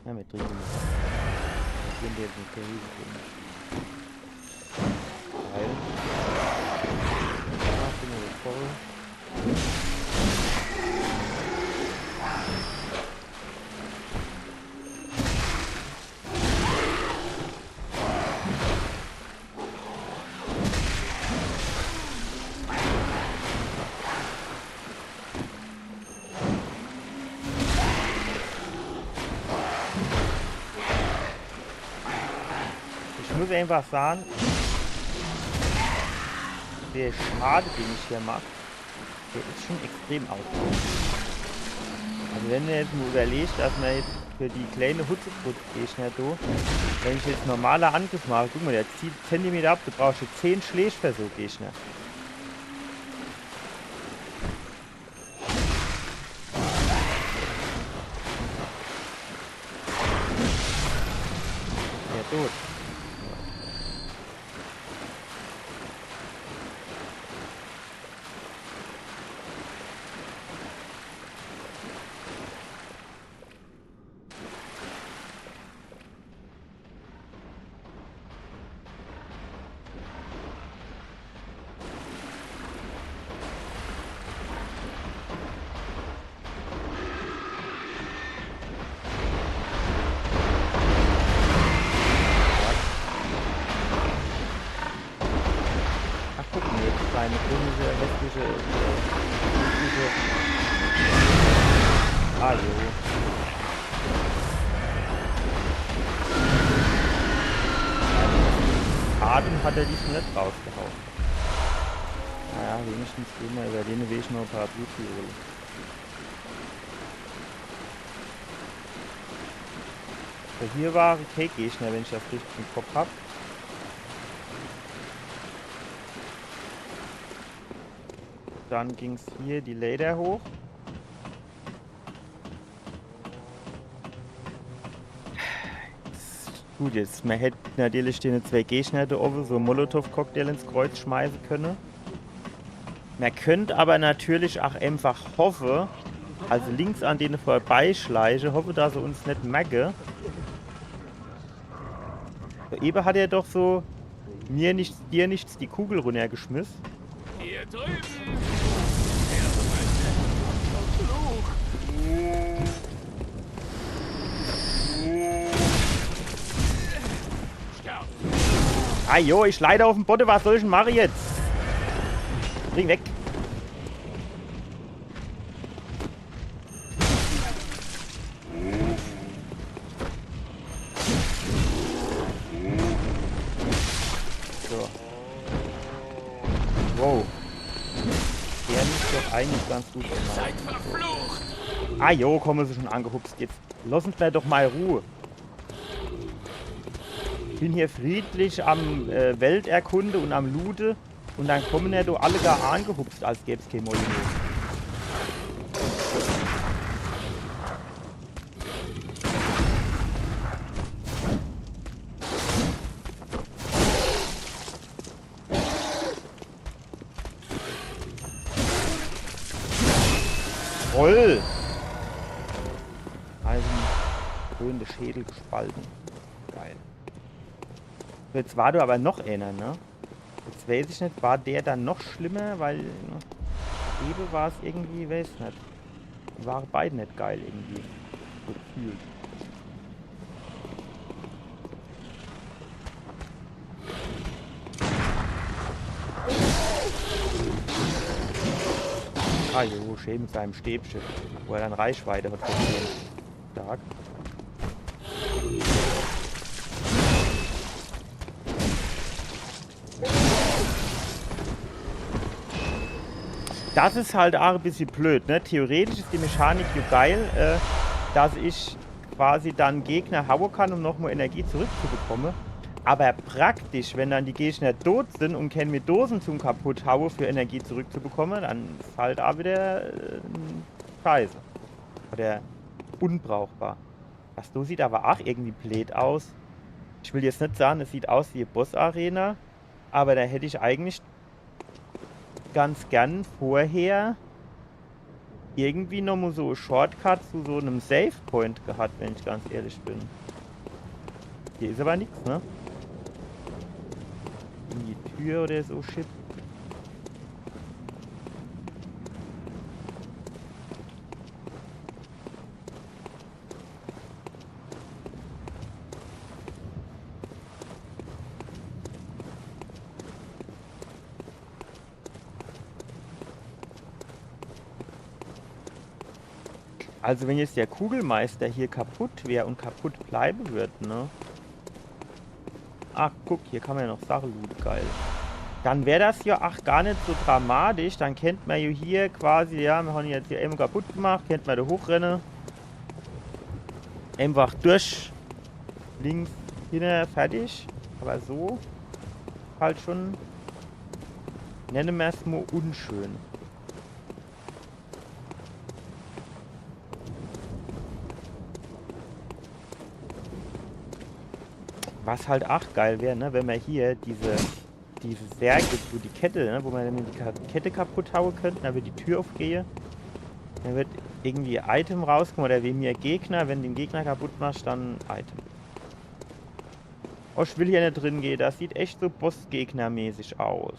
Ja, mir trinke. Ich bin jetzt nicht der Riese. Geil. Ja, bin ich voll. Ich muss einfach sagen, der Schade, den ich hier mach, der is schon extrem ausgehoben. Also wenn mer jetzt mal überlegt, dass mer jetzt für die kleine Hutzebutz-Gegner do, wenn ich jetzt normale Angriff mache, guck mal, der zieht Zentimeter ab, du brauchst jetzt zehn Schläge für so Gegner. Ja, tot. Ach, guck mal, jetzt kleine komische, hässliche, äh, hässliche. Ah, jo. Atem hat er diesmal net rausgehauen. Naja, wenigstens gehn mer über den Weg noch e paar Blutpilze. So, hier war kee Gegner, wenn ich das richtig im Kopf hab. Dann ging's hier die Leiter hoch. Gut, jetzt, mer hätt natürlich dene zwei Gegner do owwe so en Molotow-Cocktail ins Kreuz schmeiße könne. Mer könnt aber natürlich ach einfach hoffe, also links an dene vorbeischleiche, hoffe, dass se uns net merke. Ewe hat er doch so mir nichts, dir nichts die Kugel runnergeschmiss. Hier drüben! Fluch! Sterb! Ah jo, ich leide uff'm Bodde, was soll ich denn mache jetzt? Spring weg. So. Wow. Der misst doch eigentlich ganz gut sein. Seid verflucht! Ah jo, komm, is schon angehupst. Jetzt lass uns gleich doch mal Ruhe. Bin hier friedlich am, äh, Welt erkunde und am Loote. Und dann kommen er do alle gar angehupst, als gäb's kee Morje. Voll! Also, schön de Schädel gespalten. Geil. Jetzt war do aber noch einer, ne? Jetzt weiß ich net, war der dann noch schlimmer, weil, ne, ewe war's irgendwie, weiß net. Die waren beide net geil irgendwie. So gefühlt. Ah jo, schön mit seinem Stäbchen, wo er dann Reichweite hat gesehen. Stark. Das is halt auch e bissje blöd, ne? Theoretisch is die Mechanik jo geil, äh, dass ich quasi dann Gegner haue kann, um nochmal Energie zurückzubekomme. Aber praktisch, wenn dann die Gegner tot sin und kenn mehr do sin zum Kaputthaue für Energie zurückzubekomme, dann is halt auch wieder, äh, scheiße. Oder unbrauchbar. Das do sieht aber auch irgendwie bleed aus. Ich will jetzt net sagen, es sieht aus wie Boss-Arena, aber da hätt ich eigentlich ganz gern vorher irgendwie nochmal so Shortcut zu so nem Save Point gehabt, wenn ich ganz ehrlich bin. Hier is aber nix, ne? In die Tür oder so Shit. Also wenn jetzt der Kugelmeister hier kaputt wär und kaputt bleibe würd, ne? Ach, guck, hier kann man ja noch Sache loote, geil. Dann wär das ja ach gar net so dramatisch. Dann kennt man ja hier quasi, ja, wir haben jetzt hier immer kaputt gemacht, kennt man da hochrenne. Einfach durch. Links, hinne, fertig. Aber so halt schon, nenne mer's mal unschön. Was halt ach geil wär, ne, wenn man hier diese, diese Särge, wo die Kette, ne, wo man dann die Ka-, Kette kaputt haue könnt, dann wird die Tür aufgehe. Dann wird irgendwie Item rauskommen oder wie mir Gegner, wenn du den Gegner kaputt machst, dann Item. Oh, ich will hier net drin gehe, das sieht echt so Bossgegnermäßig aus.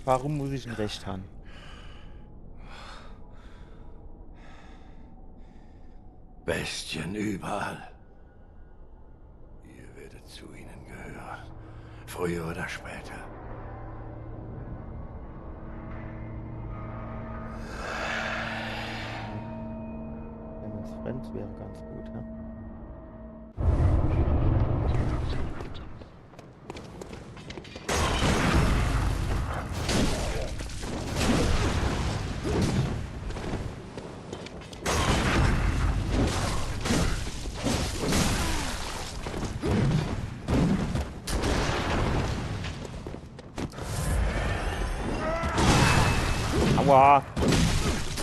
Warum muss ich ein Recht haben? Bestien überall. Ihr werdet zu ihnen gehören. Früher oder später. Wenn man's Friends wäre ganz gut, ne? Aua.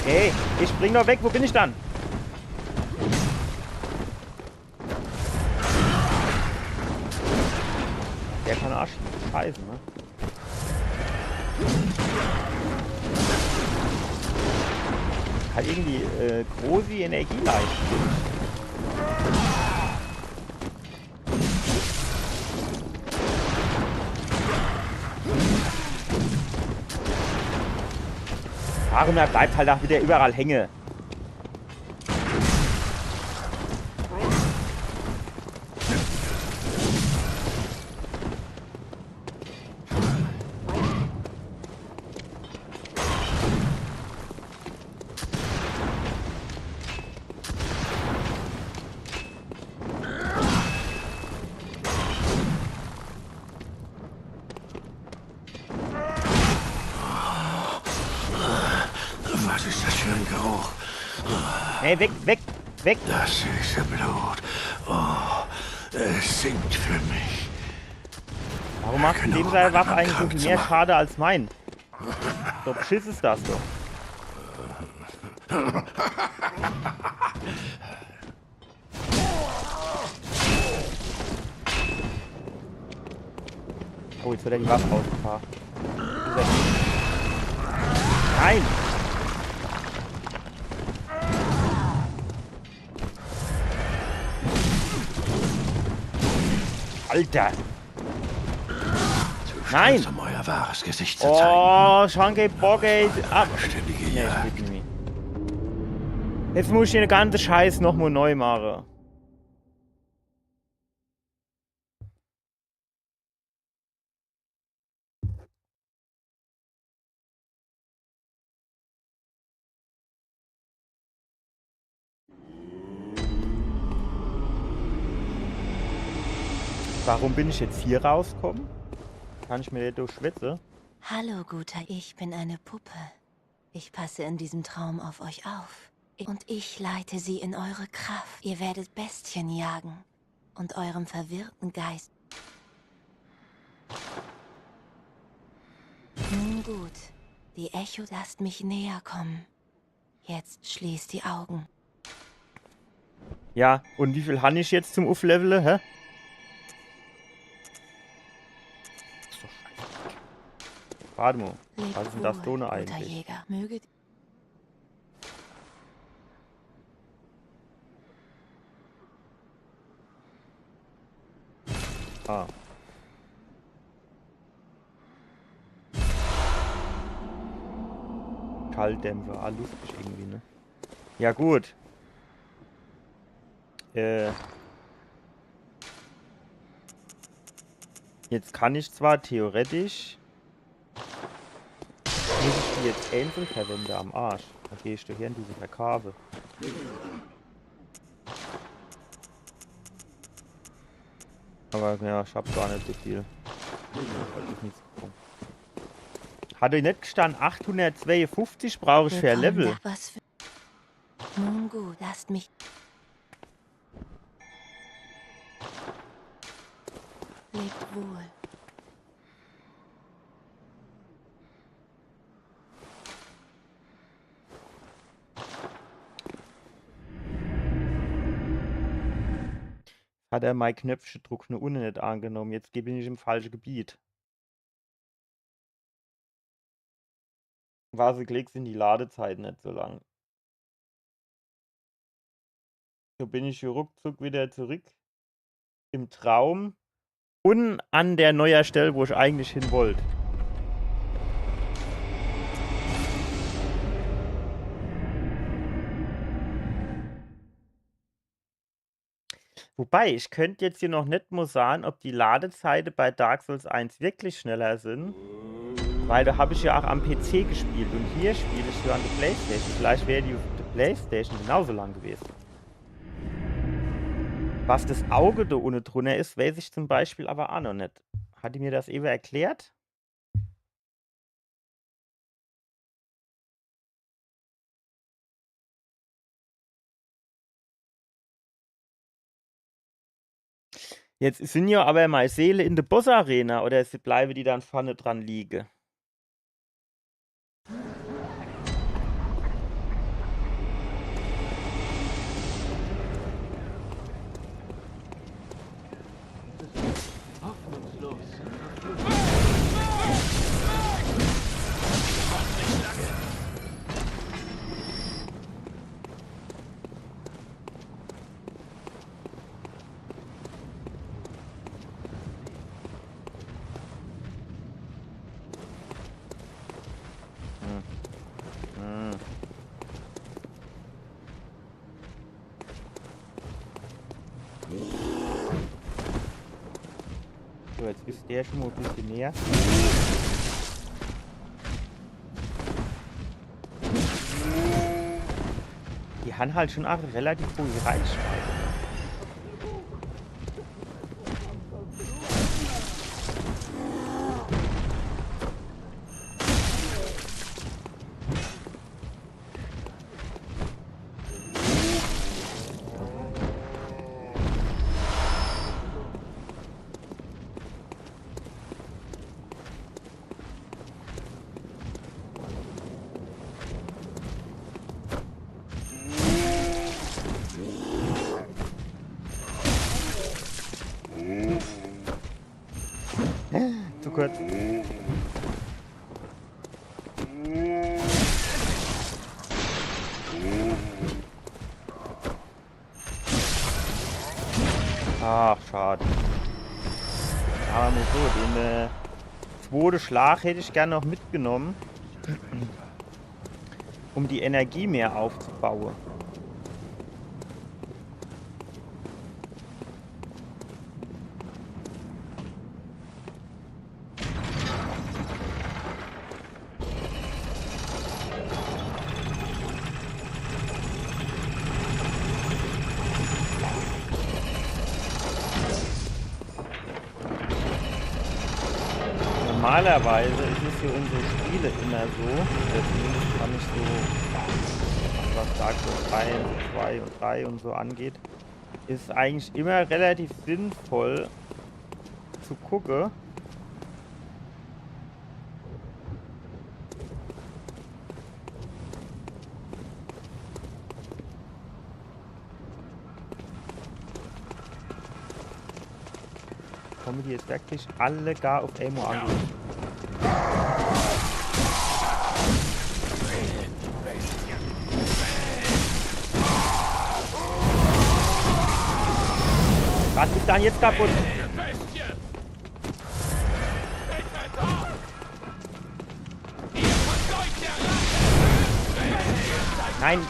Ey, ich spring doch weg. Wo bin ich dann? Der kann Arsch scheißen, ne? Hat irgendwie, äh, große Energieleiste. Warum er bleibt halt auch wieder überall hänge? Was ist das für ein Geruch? Hey, weg, weg! Weg! Das süße Blut. Oh, es singt für mich. Warum macht dem seine Waffe eigentlich so viel mehr Schade als mein? So Beschiss is das doch. Oh, jetzt wird er die Waffe ausgefahren. Nein! Alter! Nein! Um euer wahres Gesicht zu zeigen. Oh, schon kein Bock, ey. Ah. Eine ständige Jagd. Jetzt muss ich den ganzen Scheiß nochmal neu machen. Warum bin ich jetzt hier rausgekommen? Kann ich mit der schwätze? Hallo, Guter, ich bin eine Puppe. Ich passe in diesem Traum auf euch auf. Und ich leite sie in eure Kraft. Ihr werdet Bestien jagen und eurem verwirrten Geist. Nun gut, die Echo, lasst mich näher kommen. Jetzt schließt die Augen. Ja, und wie viel han ich jetzt zum Ufflevele, hä? Is doch scheiße. Warte mal, was is denn das Tone eigentlich? Jäger. Möge Ah. Schalldämpfer, ah, lustig irgendwie, ne? Ja, gut. Äh. Jetzt kann ich zwar theoretisch Muss ich die jetzt einzeln verwende? Am Arsch. Da geh ich doch her in diese Verkabe. Aber ja, ich hab gar net so viel. Hat ich nix bekommen. Hat er net gestann, achthundertzweiundfünfzig brauch ich für e Level? Willkommen da, was für Nun gut, lasst mich. Lebt wohl. Hat er mein Knöpfchedruck nur unne net angenommen? Jetzt bin ich im falsche Gebiet. Was e Glick, sind die Ladezeiten net so lang. So bin ich hier ruckzuck wieder zurück im Traum und an der neuer Stelle, wo ich eigentlich hin wollt. Wobei, ich könnt jetzt hier noch net mo sahn, ob die Ladezeite bei Dark Souls eins wirklich schneller sind, weil da hab ich ja auch am P C gespielt und hier spiel ich ja an der Playstation. Vielleicht wär die, die Playstation genauso lang gewesen. Was das Auge da unne drunter is, weiß ich zum Beispiel aber auch noch net. Hat die mir das ewe erklärt? Jetzt sin ja aber mei Seele in de Boss-Arena, oder se-, bleibe die dann vorne dran liege? Hm. Hm. So, jetzt is der schon mo e bissche näher. Die han halt schon auch relativ hohe Reichweite. Kurz. Ach, schade. Aber nur so, den äh, zweiten Schlag hätte ich gern noch mitgenommen, um die Energie mehr aufzubauen. Normalerweise ist es für unsere Spiele immer so, oder zumindest kann ich so, was Dark Souls eins, zwei und drei und so angeht, ist eigentlich immer relativ sinnvoll zu gucken, Kommen die jetzt wirklich alle gar auf einmal an? Was ist dann jetzt kaputt? Nein, ich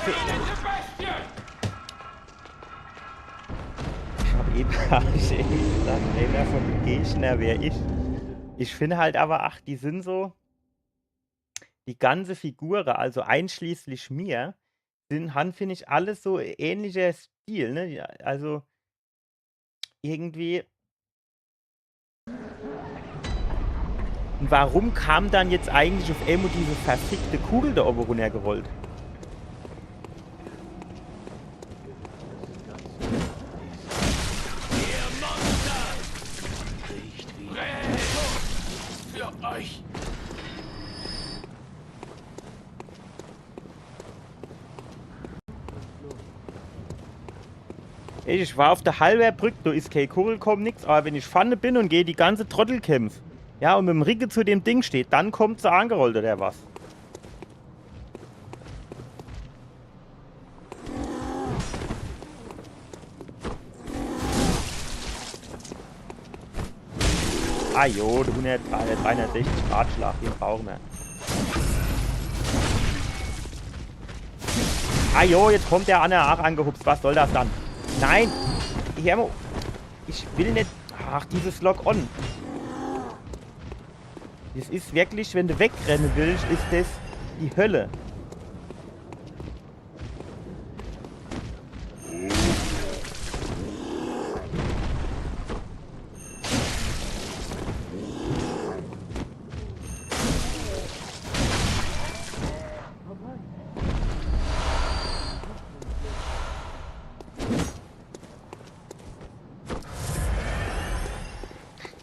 hab eben, hab ich eben gesagt, einer von den Gegner wär ich. Ich finde halt aber, ach, die sind so, die ganze Figure, also einschließlich mir, sind, han, finde ich, alles so ähnlicher Stil, ne? Ja, also irgendwie. Und warum kam dann jetzt eigentlich auf einmal diese verfickte Kugel da oben runtergerollt? Für euch! Ey, ich war auf der halber Brück, da ist kee Kugel komm, nix. Aber wenn ich vorne bin und geh die ganze Trottelkämpf, ja, und mit dem Ricke zu dem Ding steht, dann kommt sie angerollt, oder was? Ah jo, der hundert, äh, dreihundertsechzig Grad Schlag, den brauchen wir. Ah jo, jetzt kommt der andere auch angehupst. Was soll das dann? Nein! Hier, Mo. Ich will nicht. Ach, dieses Lock-on. Das ist wirklich, wenn du wegrennen willst, ist das die Hölle.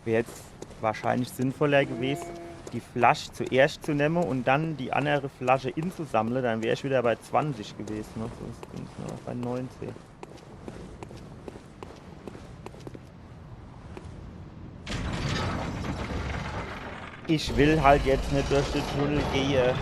Wäre jetzt wahrscheinlich sinnvoller gewesen, die Flasche zuerst zu nehmen und dann die andere Flasche inzusammeln, dann wäre ich wieder bei zwanzig gewesen, ne? So ist es, ne? Bei neunzehn. Ich will halt jetzt nicht durch den Tunnel gehen.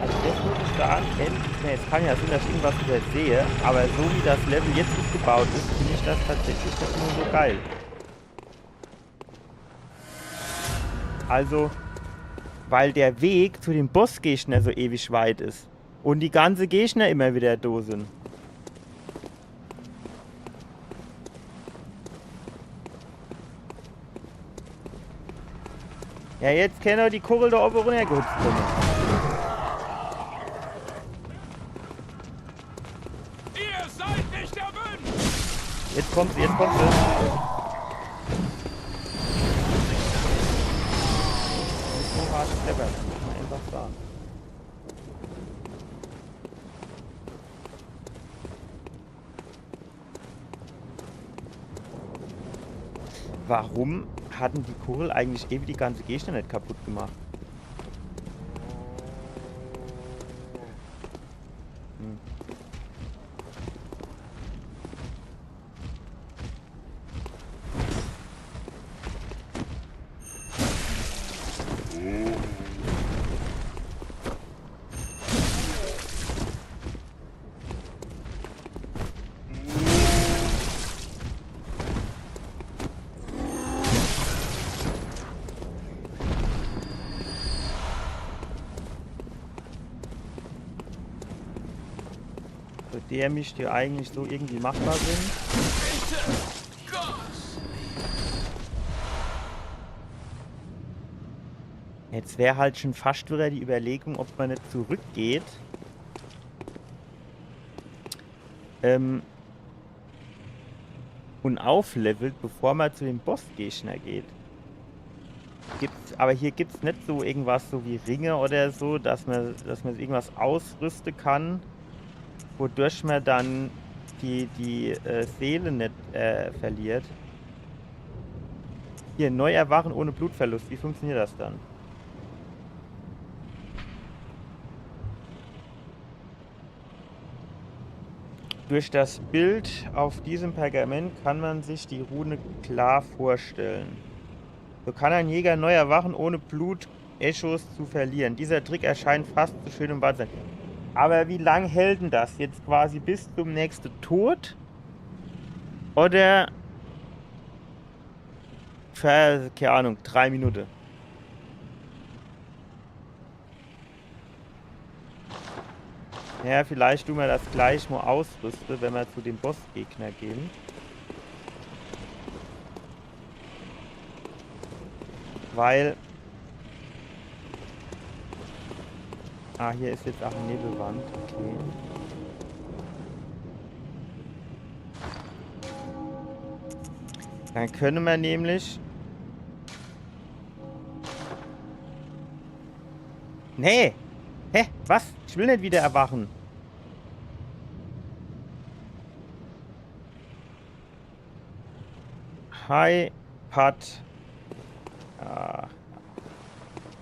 Also das muss ich sagen, wenn, ne, es kann ja sein, dass ich irgendwas übersehe, aber so wie das Level jetzt aufgebaut ist, finde ich das tatsächlich nicht mehr so geil. Also, weil der Weg zu dem Bossgegner so ewig weit ist und die ganze Gegner immer wieder da sind. Ja, jetzt kann er die Kugel da oben runtergehupst kommen. Ihr seid nicht erwünscht! Jetzt kommt sie, jetzt kommt sie. Nicht so hart clever, muss man einfach sagen. Warum hat dann die Kugel eigentlich ewig die ganze Gegner nicht kaputt gemacht? Für der müsst die eigentlich so irgendwie machbar sein. Jetzt wäre halt schon fast wieder die Überlegung, ob man nicht zurückgeht. Ähm, und auflevelt, bevor man zu dem Bossgegner geht. Gibt's, aber hier gibt's nicht so irgendwas so wie Ringe oder so, dass man, dass man irgendwas ausrüsten kann, wodurch man dann die, die äh, Seele nicht äh, verliert. Hier, neu erwachen ohne Blutverlust. Wie funktioniert das dann? Durch das Bild auf diesem Pergament kann man sich die Rune klar vorstellen. So kann ein Jäger neu erwachen, ohne Blut-Echos zu verlieren. Dieser Trick erscheint fast zu schön, um wahr zu sein. Aber wie lang hält denn das jetzt quasi bis zum nächsten Tod? Oder für, keine Ahnung, drei Minuten? Ja, vielleicht tun wir das gleich mal ausrüsten, wenn wir zu dem Bossgegner gehen. Weil... Ah, hier ist jetzt auch eine Nebelwand. Okay. Dann können wir nämlich Nee. Hä? Was? Ich will nicht wieder erwachen. Hi, Pat. Ah.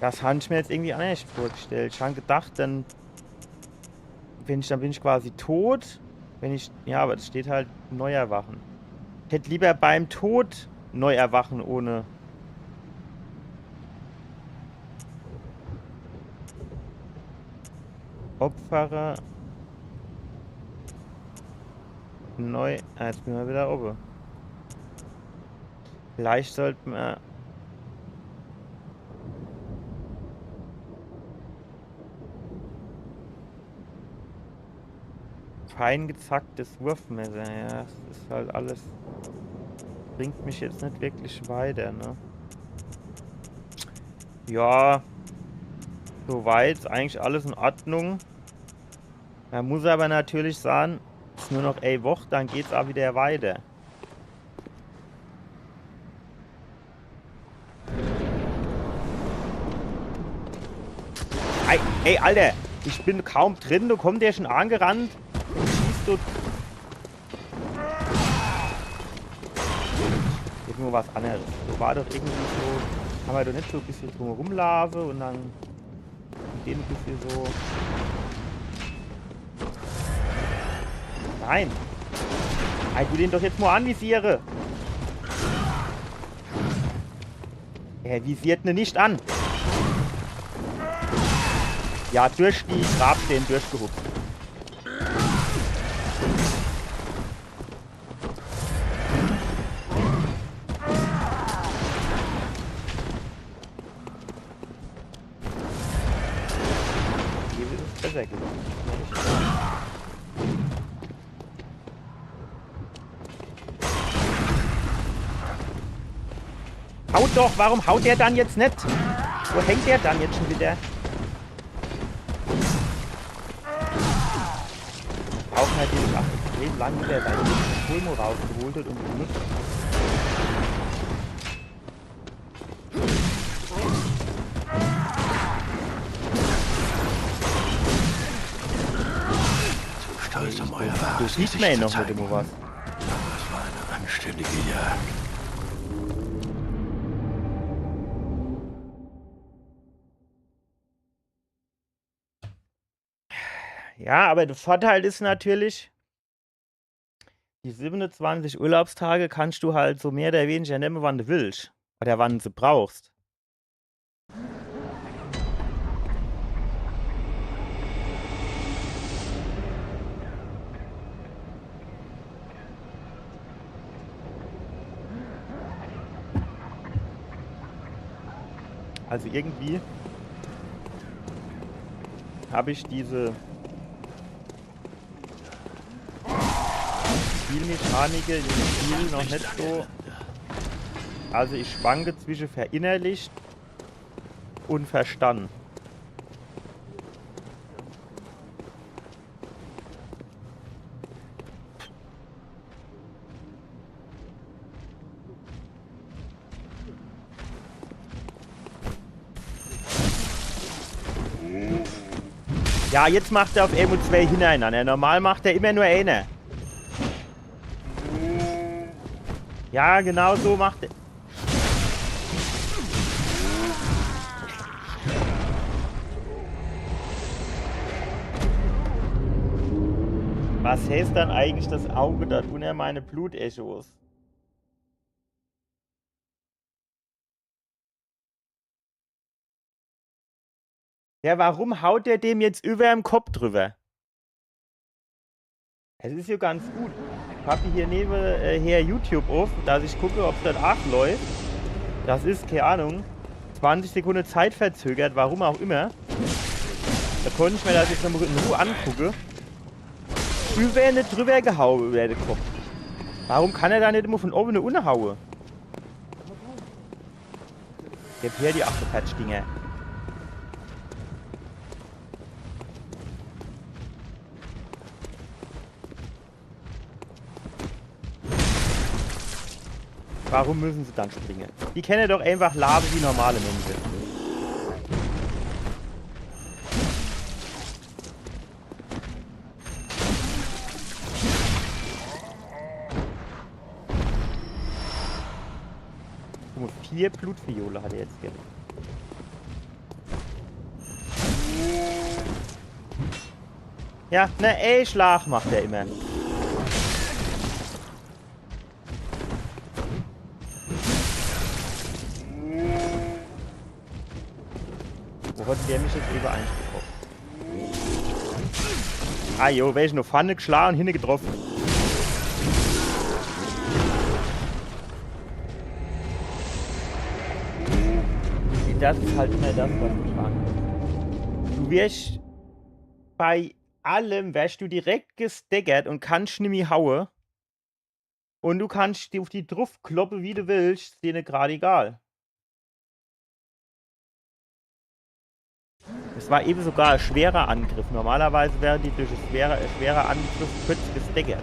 Das han ich mir jetzt irgendwie anders vorgestellt. Ich han gedacht, dann bin ich, dann bin ich quasi tot. Wenn ich, ja, aber es steht halt neu erwachen. Ich hätte lieber beim Tod neu erwachen ohne Opfere. Neu. Ah, jetzt bin ich wieder oben. Vielleicht sollten wir Fein gezacktes Wurfmesser, ja, das ist halt alles. Bringt mich jetzt nicht wirklich weiter, ne? Ja, soweit ist eigentlich alles in Ordnung. Man muss aber natürlich sagen, ist nur noch eine Woche, dann geht's auch wieder weiter. Ei, ey, Alter, ich bin kaum drin, da kommt der schon angerannt und schießt dort. Jetzt nur was anderes. Da war doch irgendwie so, kann man doch nicht so ein bisschen drumherum laufen und dann mit dem ein bisschen so. Nein! Ei, du den doch jetzt mal anvisiere! Er visiert ne nicht an. Ja, durch die Grabstellen durchgehupft. Hier wird es besser gelaufen. Haut doch, warum haut der dann jetzt nicht? Wo hängt der dann jetzt schon wieder? Auch natürlich auch extrem lang, bis er seine Pulmo rausgeholt hat und benutzt. Stolz um euer Wahres. Du siehst mir ja noch mit dem was. Das war eine anständige Jagd. Ja, aber der Vorteil ist natürlich, die siebenundzwanzig Urlaubstage kannst du halt so mehr oder weniger nehmen, wann du willst. Oder wann du sie brauchst. Also irgendwie hab ich diese Spielmechanik im Spiel noch net so. Also ich schwanke zwischen verinnerlicht und verstanden. Ja, jetzt macht er auf emol zwei hintereinander. Normal macht er immer nur eine. Ja, genau so macht er. Was heißt dann eigentlich das Auge dort unter meine Blutechos? Ja, warum haut der dem jetzt über em Kopp drüber? Es is ja ganz gut. Ich hab hier nebe, äh, her YouTube auf, dass ich gucke, ob das aach läuft. Das is, keine Ahnung, zwanzig Sekunden zeitverzögert, warum auch immer. Da konnt ich mir das jetzt nochmal in Ruhe angucke. Über ne drüber gehaue, über de Kopp. Warum kann er da net immer von oben ne unne haue? Gib her die Affequetsch-Dinger. Warum müssen sie dann springen? Die können doch einfach laafe wie normale Menschen. Guck mal, vier Blutphiole hat er jetzt gekriegt. Ja, ne, ey, Schlag macht er immer. Wo hat der mich jetzt über eins getroffen? Ah jo, wer is nur Pfanne geschlagen und hinne getroffen. Das is halt immer das, was mich wahnsinnig. Du wirst bei allem, wirst du direkt gestaggert und kannst nimmi haue. Und du kannst die, auf die druffkloppe, wie du willst, is dene grad egal. Es war eben sogar ein schwerer Angriff. Normalerweise werden die durch ein schwerer, äh, schwerer Angriff kurz gestaggert.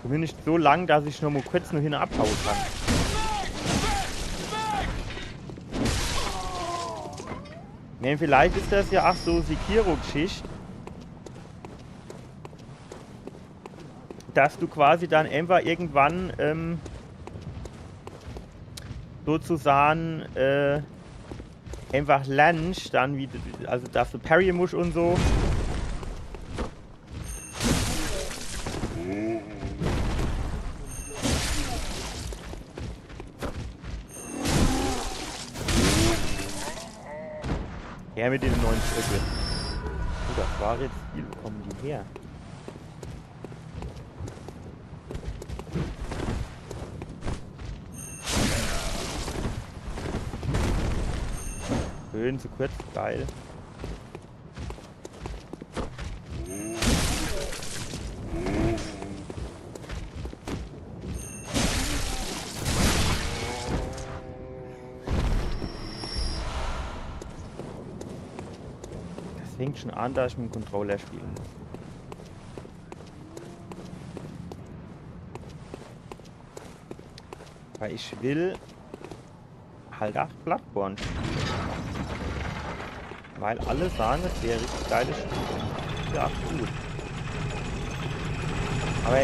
Zumindest so lang, dass ich noch mal kurz noch hin abhauen kann. Ne, vielleicht ist das ja, ach so, Sekiro-Geschichte. Dass du quasi dann einfach irgendwann, ähm, sozusagen, äh, einfach lernst, dann wie, also dass du parry musst und so. Her mit den neuen Stöcke. Oh, das war jetzt viel. Wo kommen die her? Schön zu kurz, geil. Das fängt schon an, dass ich mit dem Controller spielen muss. Weil ich will halt auch Bloodborne spielen. Weil alle sagen, es wäre richtig geiles Spiel. Ja, gut. Aber,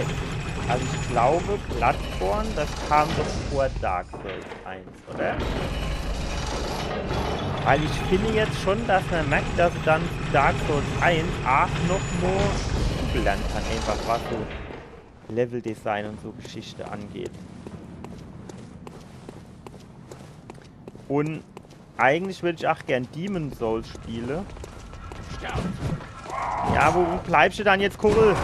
also ich glaube, Bloodborne, das kam doch vor Dark Souls eins, oder? Weil ich finde jetzt schon, dass man merkt, dass dann Dark Souls eins auch noch mal gelernt hat, einfach was so Leveldesign und so Geschichte angeht. Und eigentlich würde ich auch gern Demon Souls spielen. Ja, wo bleibst du dann jetzt, Kumpel?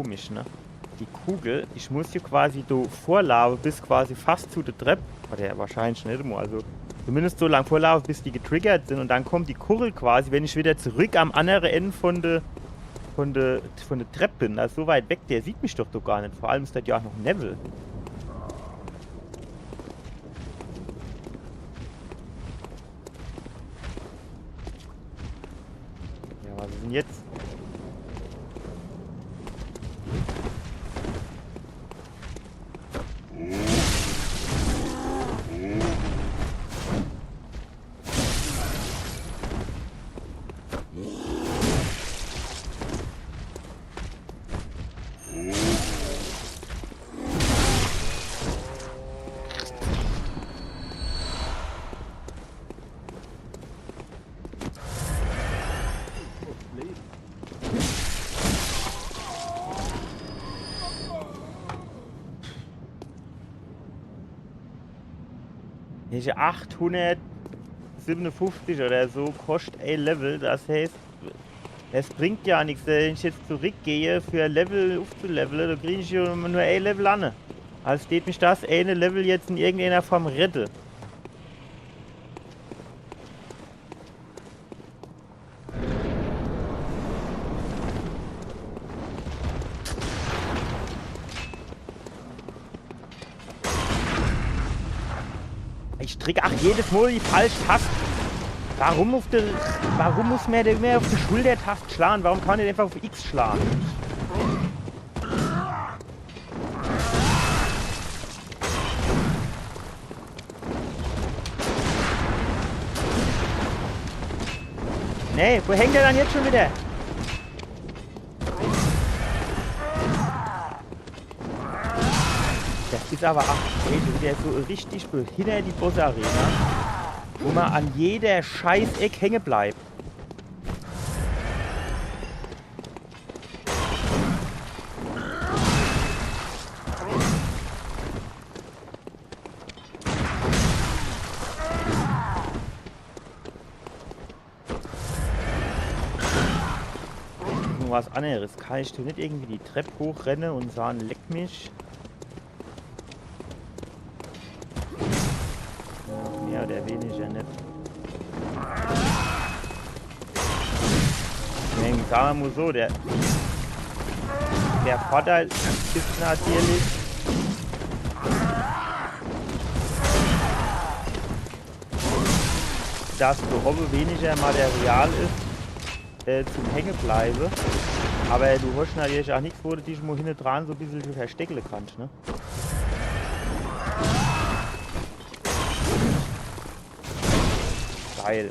Komisch, ne? Die Kugel, ich muss hier quasi do vorlaafe bis quasi fast zu de Trepp. Oder ja, wahrscheinlich net immer. Also zumindest so lang vorlaafe, bis die getriggert sin. Und dann kommt die Kugel quasi, wenn ich wieder zurück am andere Ende von de, von de, von de Trepp bin. Also so weit weg, der sieht mich doch, doch gar net. Vor allem is das ja auch noch Nebel. Ja, was is denn jetzt? Hier achthundertsiebenundfünfzig oder so kostet e Level, das heißt, es bringt ja nix, wenn ich jetzt zurückgehe, für Level aufzulevele, da krieg ich ja nur e Level an. Also steht mich das eine Level jetzt in irgendeiner Form rette. Ich drück ach jedes Mal die falsche Taste. Warum auf der, warum muss man denn immer auf die Schultertaste schlagen? Warum kann man nicht einfach auf X schlagen? Nee, wo hängt der dann jetzt schon wieder? Das is aber ach, ey, das is ja so richtig behindert, die Boss-Arena, wo man an jeder Scheißeck hänge bleibt. Nur was anderes. Kann ich do net irgendwie die Trepp hochrenne und sagen, leck mich? Ja, mehr oder weniger net. Deswegen sagen wir mal so, der, der Vorteil is natürlich, dass do oben weniger Material is, äh, zum Hängebleibe. Aber du hast natürlich auch nix, wo du dich mal hinne dran so e bissel versteckle kannst, ne? Geil.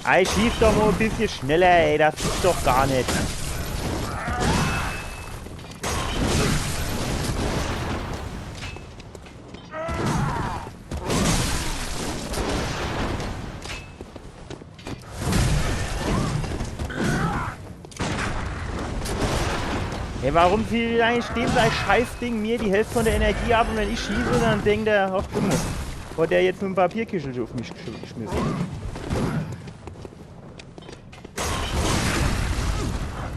Ey, schieß doch mal e bissel schneller, ey, das gibt's doch gar net. Hey, warum zieht eigentlich dem sein Scheißding mir die Hälfte von der Energie ab und wenn ich schieße, dann denkt er, ach guck mal, hat der jetzt mit dem Papierküchel auf mich gesch- geschmissen.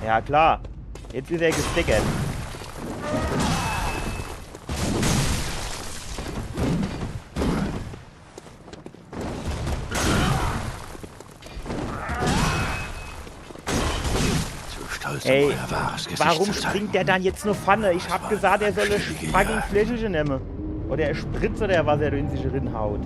Ja klar, jetzt is er gestaggert. Zu stolz, um euer wahres Gesicht zu zeigen. Ey, warum springt der dann jetzt nur vorne? Ich hab gesagt, er soll e fucking Fläschelche nemme. Oder e Spritz oder was er in sich rinhaut.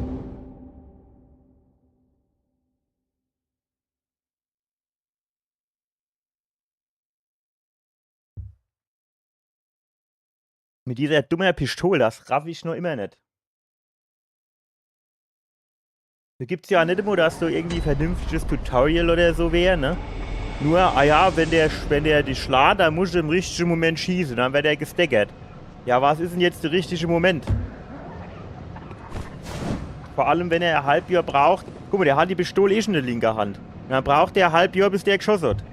Mit dieser dummer Pistol, das raff ich noch immer net. Do gibt's ja net immer, dass do irgendwie vernünftiges Tutorial oder so wär, ne? Nur, ah ja, wenn der, wenn der dich schlaat, dann musst du im richtigen Moment schießen, dann werd er gestaggert. Ja, was is denn jetzt der richtige Moment? Vor allem, wenn er e halb Jahr braucht. Guck mal, der hat die Pistole eh schon in der linken Hand. Und dann braucht er e halb Jahr, bis der geschossen hat.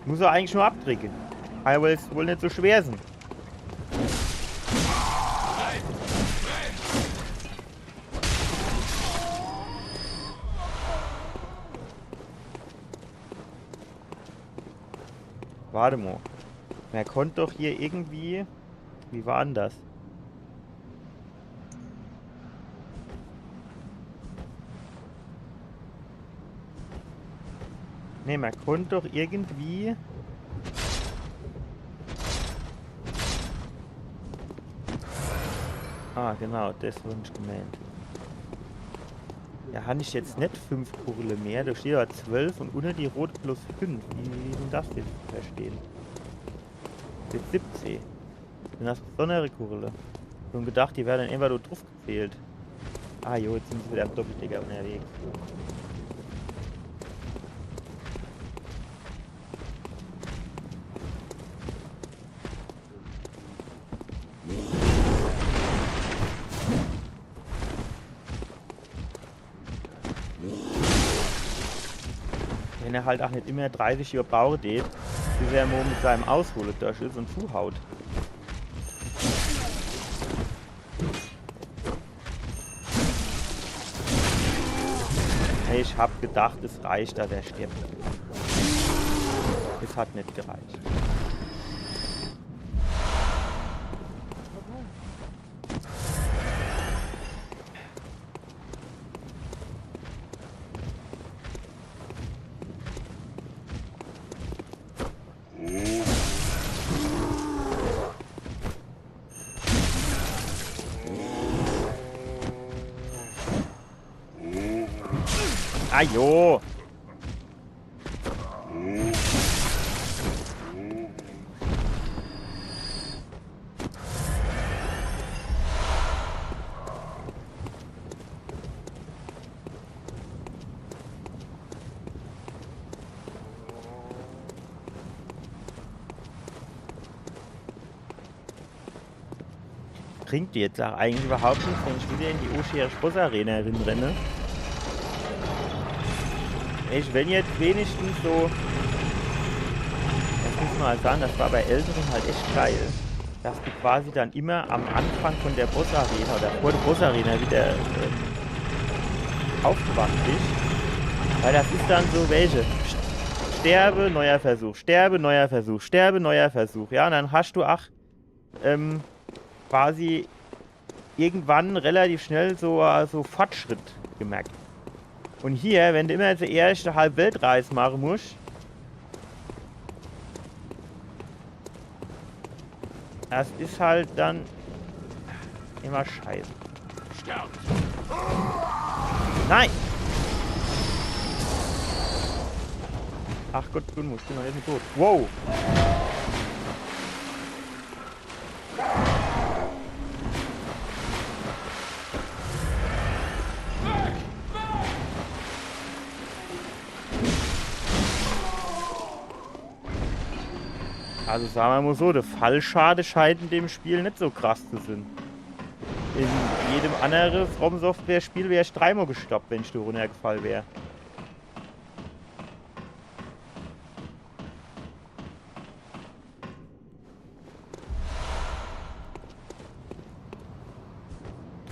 Muss er eigentlich nur abdrücken. Kann ja wohl, wohl net so schwer sein. Wart mo. Mer konnt doch hier irgendwie. Wie war dann das? Nee, mer konnt doch irgendwie. Ah, genau, das hab ich gemeint. Ja, han ich jetzt net fünf Kugele mehr? Da steht ja zwölf und unne die rote plus fünf. Wie, wie is dann das jetzt zu verstehen? Jetzt siebzeh. Sin das besondere Kugele? Schon gedacht, die wären dann einfach nur drauf gezählt. Ah jo, jetzt sin se wieder im Doppeldecker unterwegs. Wenn er halt auch net immer dreißig Johr brauche tät, bis er mo mit seinem Aushole durch is und zuhaut. Ich hab gedacht, es reicht, dass er stirbt. Es hat net gereicht. Ah jo. Bringt jetzt auch eigentlich überhaupt nichts, wenn ich wieder in die Oshirsch Boss Arena rinrenne. Ich, wenn jetzt wenigstens so, das muss man halt sagen, das war bei Elden Ring halt echt geil, dass du quasi dann immer am Anfang von der Boss Arena oder vor der Boss Arena wieder ähm, aufgewacht bist. Weil das is dann so, welche? Sterbe, neuer Versuch, sterbe, neuer Versuch, sterbe, neuer Versuch. Ja, und dann hast du, ach, ähm, quasi irgendwann relativ schnell so, äh, so Fortschritt gemerkt. Und hier, wenn du immer die erste halbe Weltreise machen musst, das is halt dann immer scheiße. Sterbt! Nein! Ach Gott, Gunmu, ich bin noch net tot. Wow! Also sage mer mo so, der Fallschade scheint in dem Spiel net so krass zu sein. In jedem anderen From Software Spiel wär ich dreimal gestorben, wenn ich do runnergefallen wär.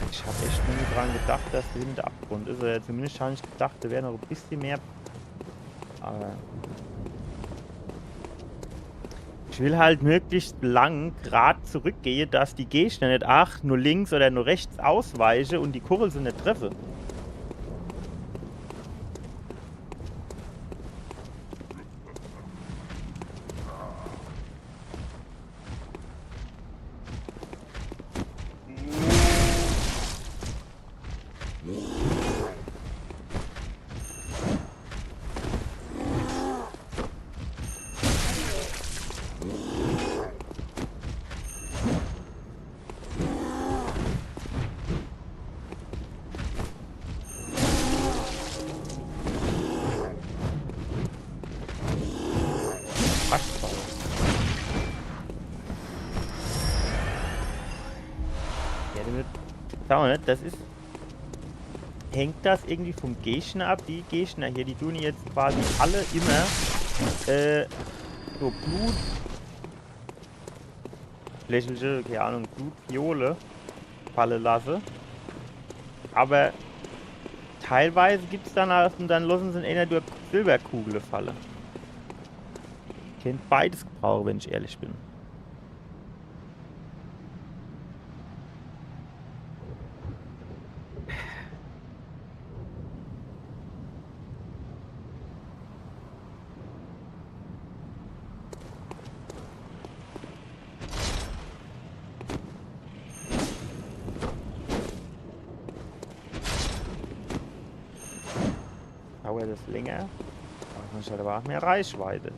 Ich hab echt nie dran gedacht, dass do hinne der Abgrund is. Oder zumindest hab ich gedacht, do wär noch e bissje mehr. Aber ich will halt möglichst lang grad zurückgehe, dass die Gegner net ach nur links oder nur rechts ausweiche und die Kugel se net treffe. Ja, damit. Schau mal, ne? Das is. Hängt das irgendwie vom Gegner ab? Die Gegner hier, die tun jetzt quasi alle immer äh, so Blut. Lächelche, keine Ahnung, Blutphiole falle lasse. Aber teilweise gibt's dann auch, und dann lassen se in einer durch Silberkugel falle. Kennt beides gebrauche, wenn ich ehrlich bin. Dauert das länger? Ach, ich hab aber auch mehr Reichweite.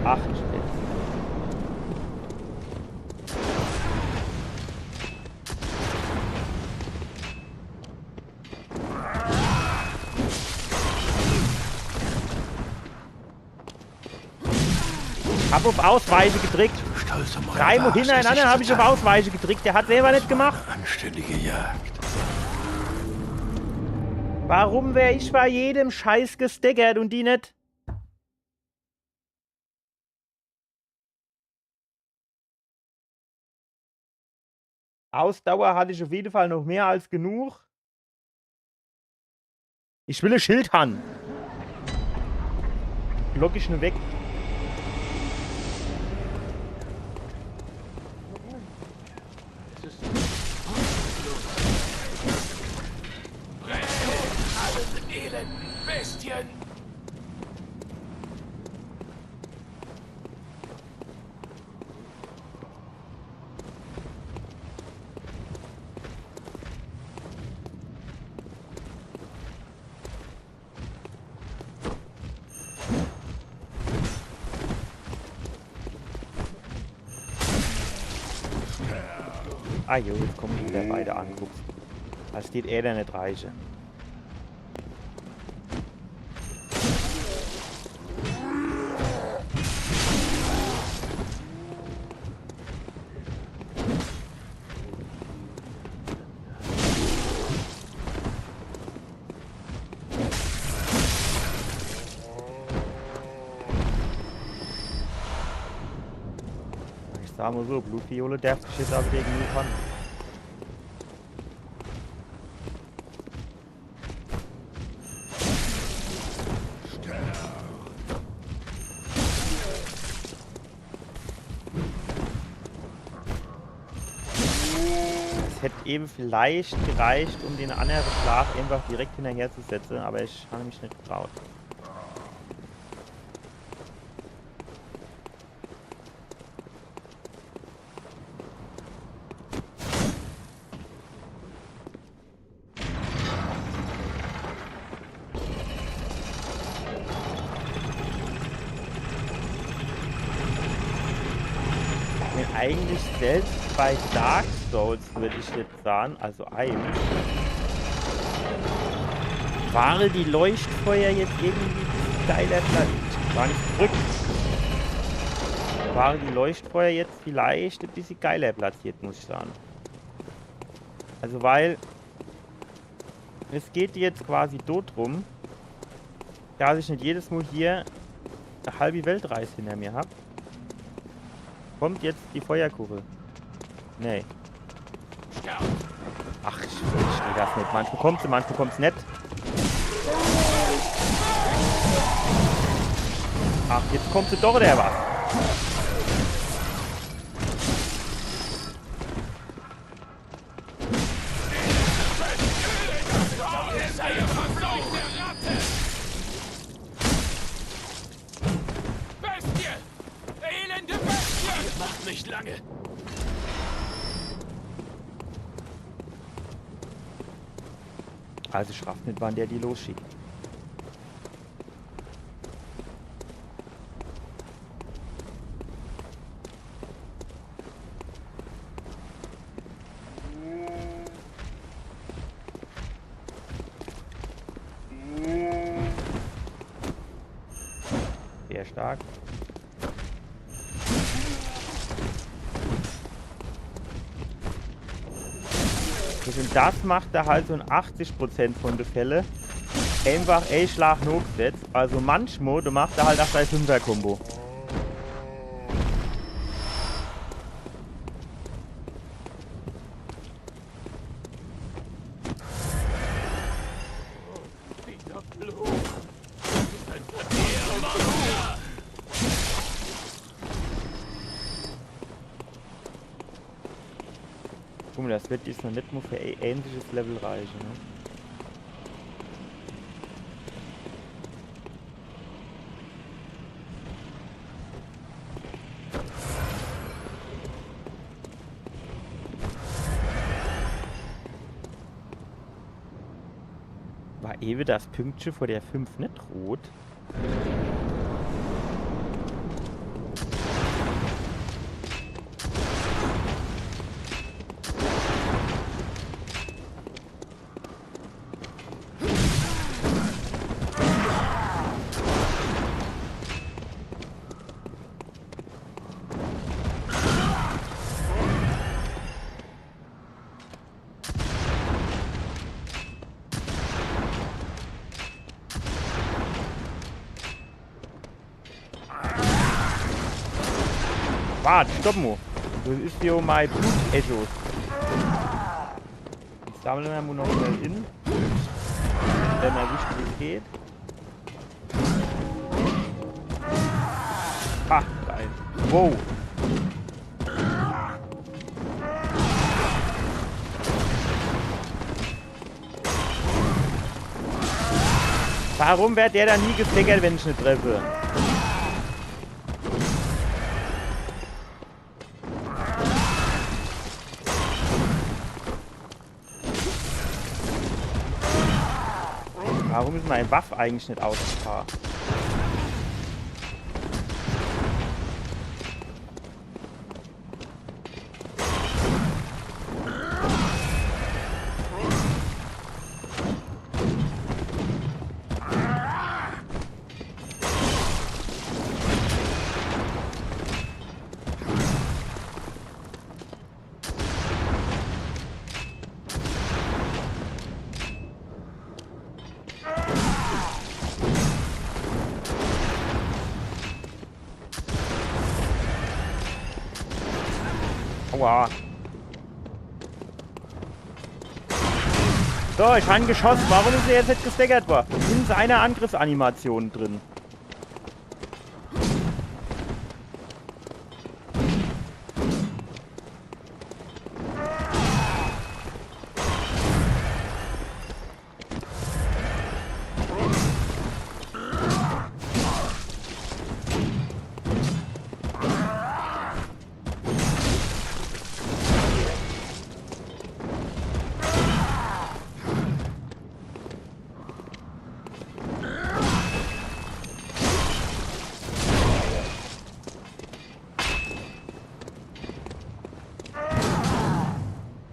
Ach, ich bin. Hab auf Ausweiche gedrückt. Dreimal hintereinander hab ich auf Ausweiche gedrückt. Der hat selber net gemacht. Anständige Jagd. Warum wer ich bei jedem Scheiß gestaggert und die net? Ausdauer hatte ich auf jeden Fall noch mehr als genug. Ich will e Schild han. Block ich ne weg. Alle elenden Bestien! Ah jo, jetzt kommen die wieder beide anguckt. Da steht er, der net reiche. Ich sag mal so, Blutfiole darf sich jetzt aber gegen mich han. Es hätt eben vielleicht gereicht, um den anderen Schlag einfach direkt hinterher zu setzen, aber ich hab mich net getraut. Wenn eigentlich selbst bei Dark Souls, würd ich jetzt sagen, also eins, waren die Leuchtfeuer jetzt irgendwie geiler platziert. War net zurück. Waren die Leuchtfeuer jetzt vielleicht e bissje geiler platziert, muss ich sagen. Also, weil es geht jetzt quasi dort drum, dass ich net jedes Mal hier e halbi Weltreis hinter mir hab. Kommt jetzt die Feuerkugel? Nee. Ach, ich versteh das net. Manchmal kommt sie, manchmal kommt sie net. Ach, jetzt kommt sie doch, oder was? Bestie! Elende Bestie! Macht nicht lange! Also ich raff net, wann der die losschickt. Sehr stark. Und das macht er halt so in achtzig Prozent von de Fälle. Einfach e Schlag nochgesetzt. Also manchmal, do macht er halt ach sei Fünfer-Kombo. Dieser Fluch. Dieser Fluch. Guck mol, das werd jetzt noch net mol für e-, ähnliches Level reiche, ne? War ewe das Pünktche vor der fünf net rot? Wart, stopp mol. Das is jo mei Blut-Echos. Jetzt sammle mer mol noch mol in. Wenn mer wisst, wie es geht. Ah, geil. Wow. Warum werd der dann nie gestaggert, wenn ich net treffe? Warum is mei Waff eigentlich net ausgefahr? Aua. So, ich han geschoss. Warum is er jetzt net gestaggert worre? In seiner Angriffsanimation drin.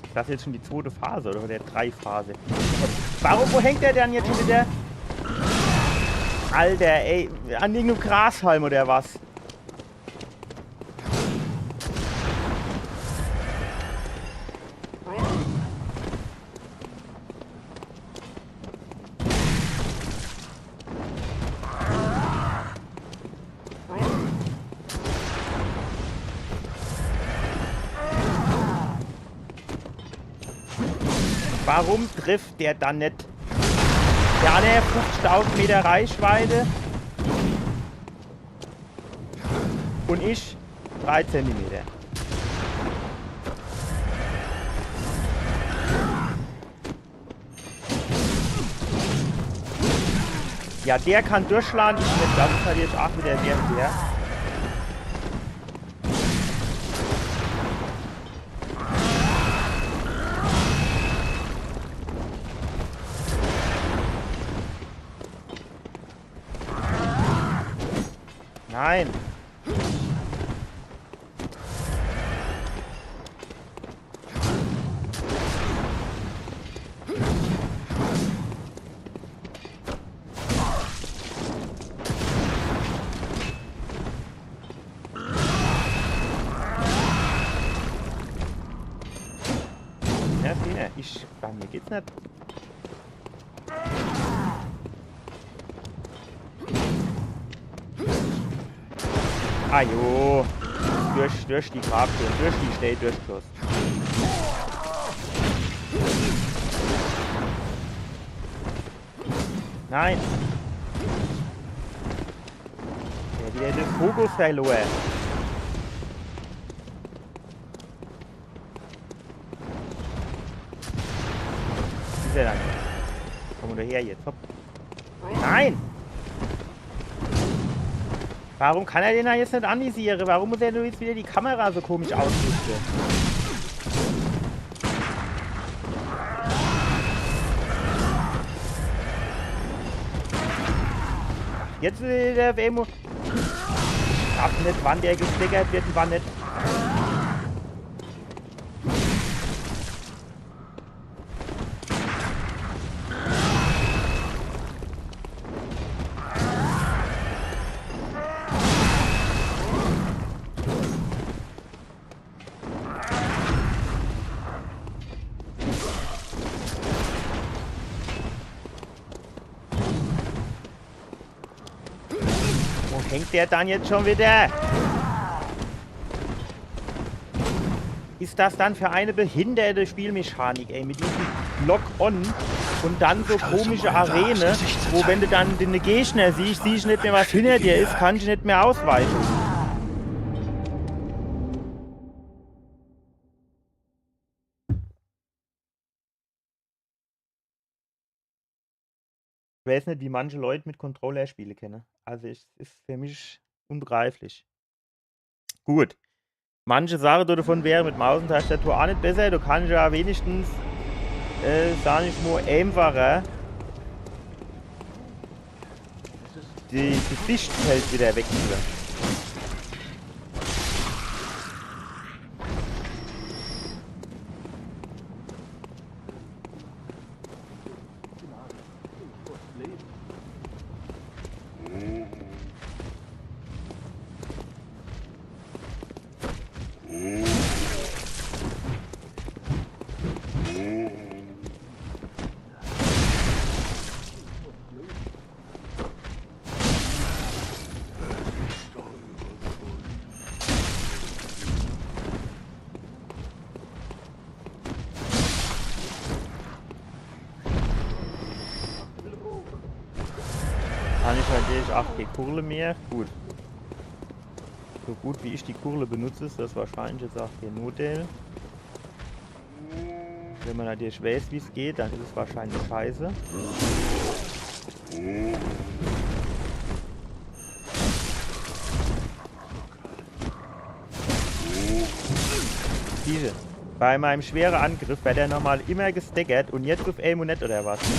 Is das jetzt schon die zwote Phase oder der drei Phase? Warum, wo hängt der denn jetzt schon wieder? Alter, ey, an irgendeinem Grashalm oder was? Warum trifft der dann net? Der hat ja fünfzigtausend Meter Reichweite. Und ich drei Zentimeter. Ja, der kann durchschlagen, ich net. Das is halt jetzt auch wieder der, der. Nein! Ja, sieh her, ich, bei mir geht's net. Ah jo. Durch, durch die Grabtür, durch die Stelle durchgeschoss. Nein. Ja, wieder den Fokus verloren. Is er dann? Komm doch her jetzt, hopp. Nein! Warum kann er den da jetzt net anvisiere? Warum muss er nur jetzt wieder die Kamera so komisch ausrichte? Jetzt will der auf einmal. Ach, net, wann der gestickert wird und wann net. Wo hängt der dann jetzt schon wieder? Is das dann für eine behinderte Spielmechanik, ey, mit diesem Lock-on und dann so komische Arene, wo, wenn du dann den Gegner siehst, siehst du net mehr, was hinter dir is, kannst du net mehr ausweichen. Ich weiß net, wie manche Leute mit Controller spiele kenne. Also es is für mich unbegreiflich. Gut. Manche Sache davon wäre mit Maus und Tastatur auch net besser. Du kannst ja wenigstens, äh, sag ich mal, einfacher die, die Sichtfeld wieder wechsle. Kann ich natürlich auch keine Kugel mehr. Gut. So gut wie ich die Kugel benutze, is das wahrscheinlich jetzt auch kein Notdeel. Wenn man natürlich weiß, wie es geht, dann is es wahrscheinlich scheiße. Diese. Bei meinem schweren Angriff werd er normal immer gestaggert und jetzt auf einmal net oder was, ne?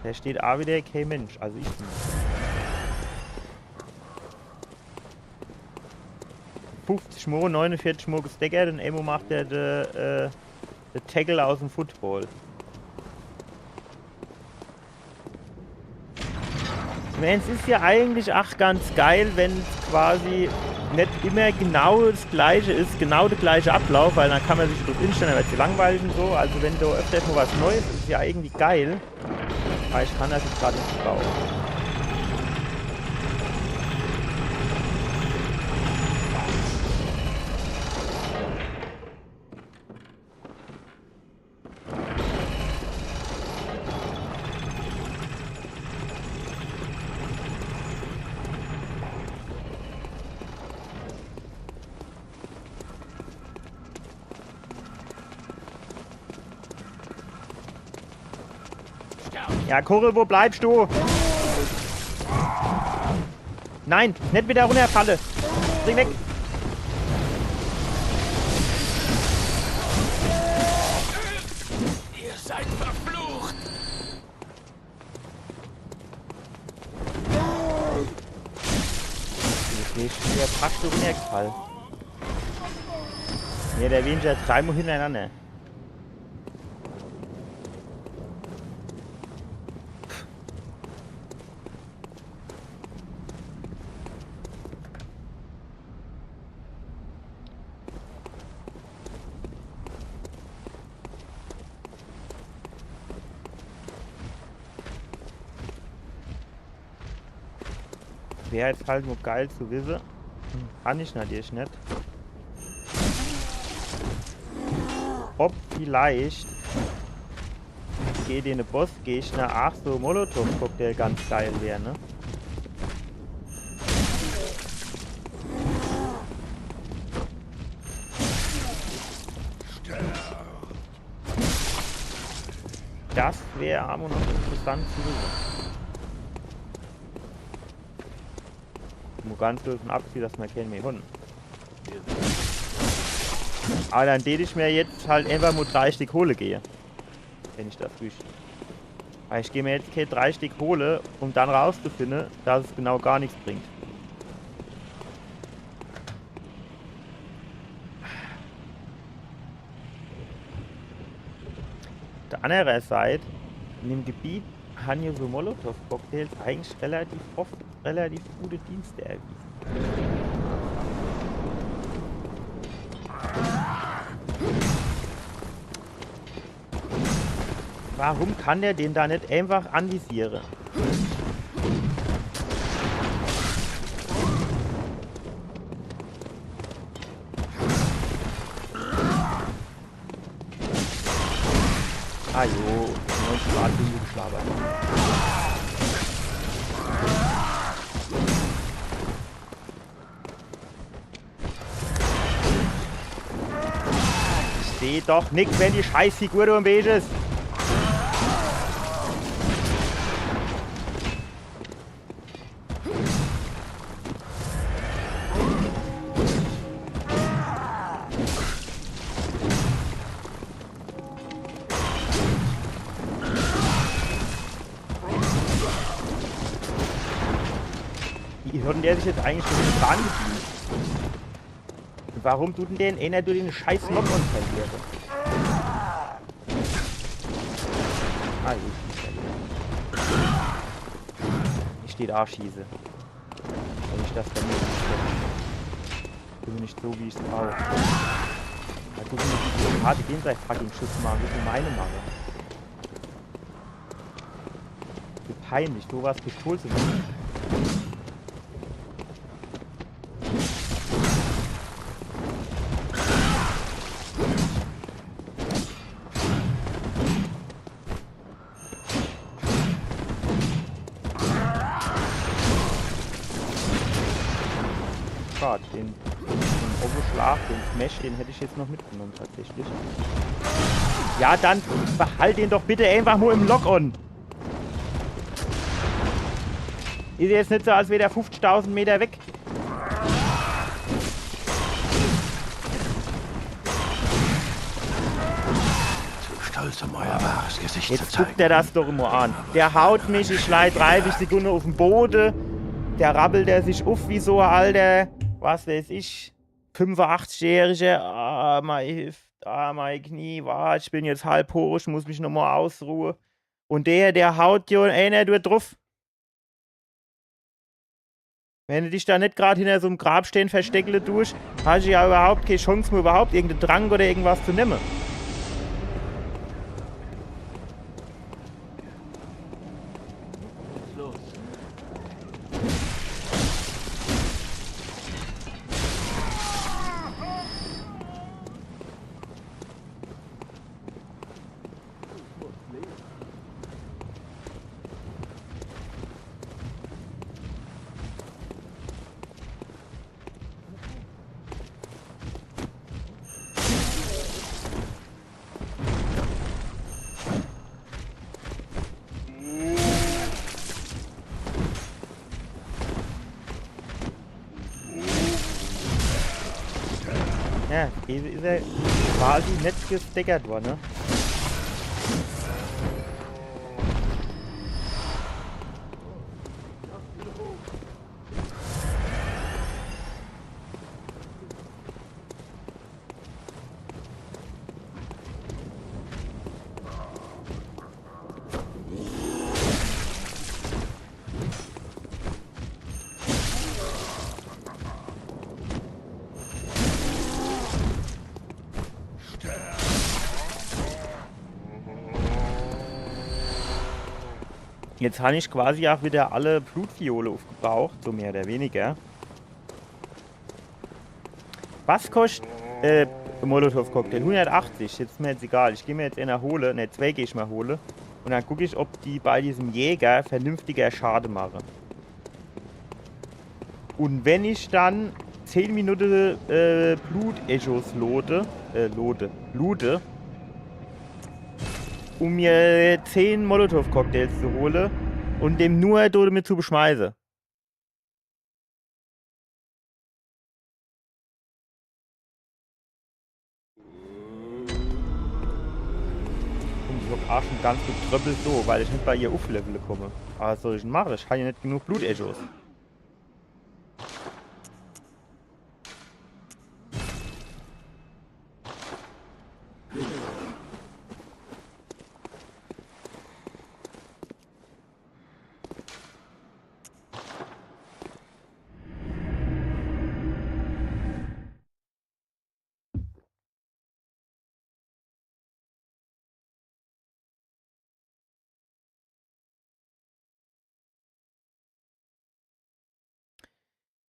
Versteht auch wieder kein Mensch, also ich net. Fünfzig Mo, neunundvierzig Mo gestaggert und einmal macht er de, äh, de Tackle aus dem Football. Ich mein, es is ja eigentlich auch ganz geil, wenn's quasi net immer genau das gleiche is, genau der gleiche Ablauf, weil dann kann man sich drauf instelle, dann werd's langweilig und so. Also wenn da öfters mal was Neues is, is ja irgendwie geil. Aber ich kann das jetzt grad net gebrauchen. Ja, Kugel, wo bleibst du? Nein, net wieder runterfalle. Spring weg. Ihr seid verflucht! Jetzt bin ich schon wieder fast runtergefallen. Mehr oder weniger drei Mo hintereinander. Wär jetzt halt nur geil zu wisse. Hm, kann ich natürlich net. Ob vielleicht gege de Bossgegner ach so Molotow-Cocktail ganz geil wär, ne? Stell Das wär awwer noch interessant zu wisse. Mo ganz davon abgesehen, dass mer kee meh hunn. Awwer dann dät ich mer jetzt halt äfach mo drei Stick hole gehe. Wenn ich das wüsst. Weil ich geh mer jetzt kee drei Stick hole, um dann rauszufinne, dass es genau gar nix bringt. Uff der anner Seit, in dem Gebiet han jo so Molotow-Cocktails eigentlich relativ oft relativ gute Dienste erwiese. Warum kann der den do net äfach anvisiere? Ah jo, nur Spaß, den geschlabert. Ich seh doch nix, wenn die Scheißfigur do im Weg is. Wie hat denn der sich jetzt eigentlich schon wieder dran geblieben? Warum tut denn der in einer durch den scheiß Lock-on verliere? Ah, ich schieße. Ich steh do, schieße. Wenn ich das dann nicht, bin ich so, wie ich's brauch. Mal gucken, wie viel Schaden dem sei fucking Schuss machen, wie viel meine mache. Wie peinlich, so was Pistol zu nehmen. Schade, den, den Oberschlag, den Smash, den hätt ich jetzt noch mitgenommen tatsächlich. Ja, dann behalt den doch bitte einfach nur im Lock-on. Is jetzt net so, als wär der fünfzigtausend Meter weg. Zu stolz, um euer wahres Gesicht zu zeigen. Jetzt guckt er das doch immer an. Der haut mich, ich leih dreißig Sekunde auf dem Boden. Der rappelt er sich uff wie so, Alter, was weiß ich, fünfundachtzig-Jähriger. Ah, mei Hüft, ah, mei Knie, wart, ich bin jetzt halb hoch, ich muss mich nochmal ausruhe. Und der, der haut jo einer durch druff. Wenn du dich da net grad hinter so'm Grabstein versteckle dusch, hast du ja überhaupt kee Chance mehr, überhaupt irgendeinen Trank oder irgendwas zu nehmen. Ja, hier is er quasi net gestaggert worden, ne? Jetzt han ich quasi auch wieder alle Blutphiole aufgebraucht, so mehr oder weniger. Was koscht, äh, Molotow-Cocktail? Hundertachtzig, jetzt is mir jetzt egal. Ich geh mir jetzt einer hole, ne, zwei geh ich mal hole. Und dann guck ich, ob die bei diesem Jäger vernünftiger Schade mache. Und wenn ich dann zehn Minute, äh, Blut-Echos lode, äh, lode, loote, um mir zehn Molotow-Cocktails zu hole und dem nur damit zu beschmeiße. Und ich hab auch schon ganz gut Tröppel so, weil ich net bei ihr ufflevele komme. Aber was soll ich denn mache? Ich hab ja net genug Blut-Echos.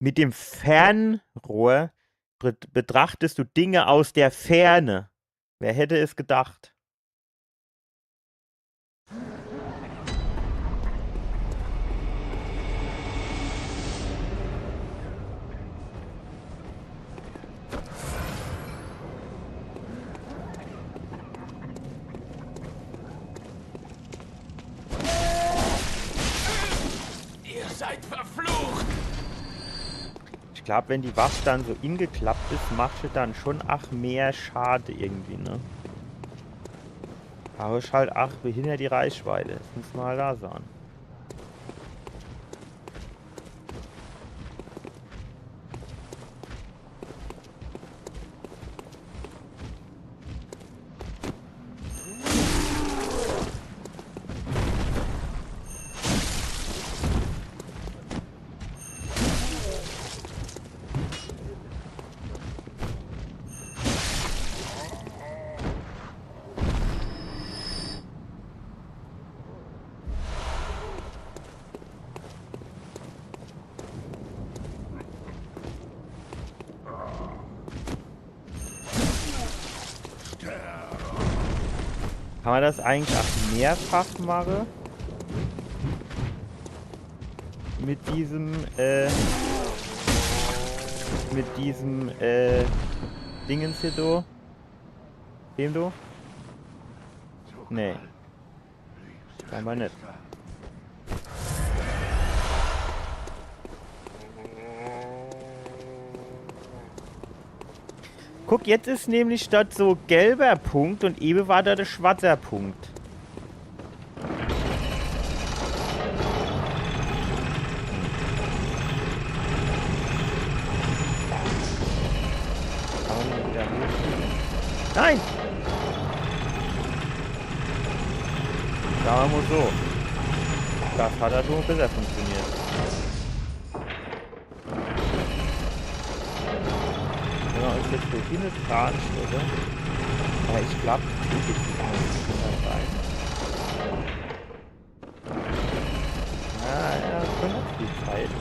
Mit dem Fernrohr bet-, betrachtest du Dinge aus der Ferne. Wer hätte es gedacht? Ihr seid verflucht! Ich glaub, wenn die Waffe dann so ingeklappt is, macht se dann schon ach mehr Schade irgendwie, ne? Aber is halt ach behindert die Reichweite. Das muss man halt da sagen. Kann man das eigentlich auch mehrfach machen? Mit diesem, äh, mit diesem, äh, Dingens hier do? Dem do? Nee. Scheinbar net. Guck, jetzt is nämlich dort so gelber Punkt und ewe war dort der schwarzer Punkt. Kann man den wieder hochschieben? Nein! Sagen wir mal so. Das hat ja schon besser funktioniert. Wenn man uns jetzt so hin dran stelle. Aber ich glaub, die kriegt jetzt nicht mehr so viel rein. Ja, ja, schon noch viel Zeit.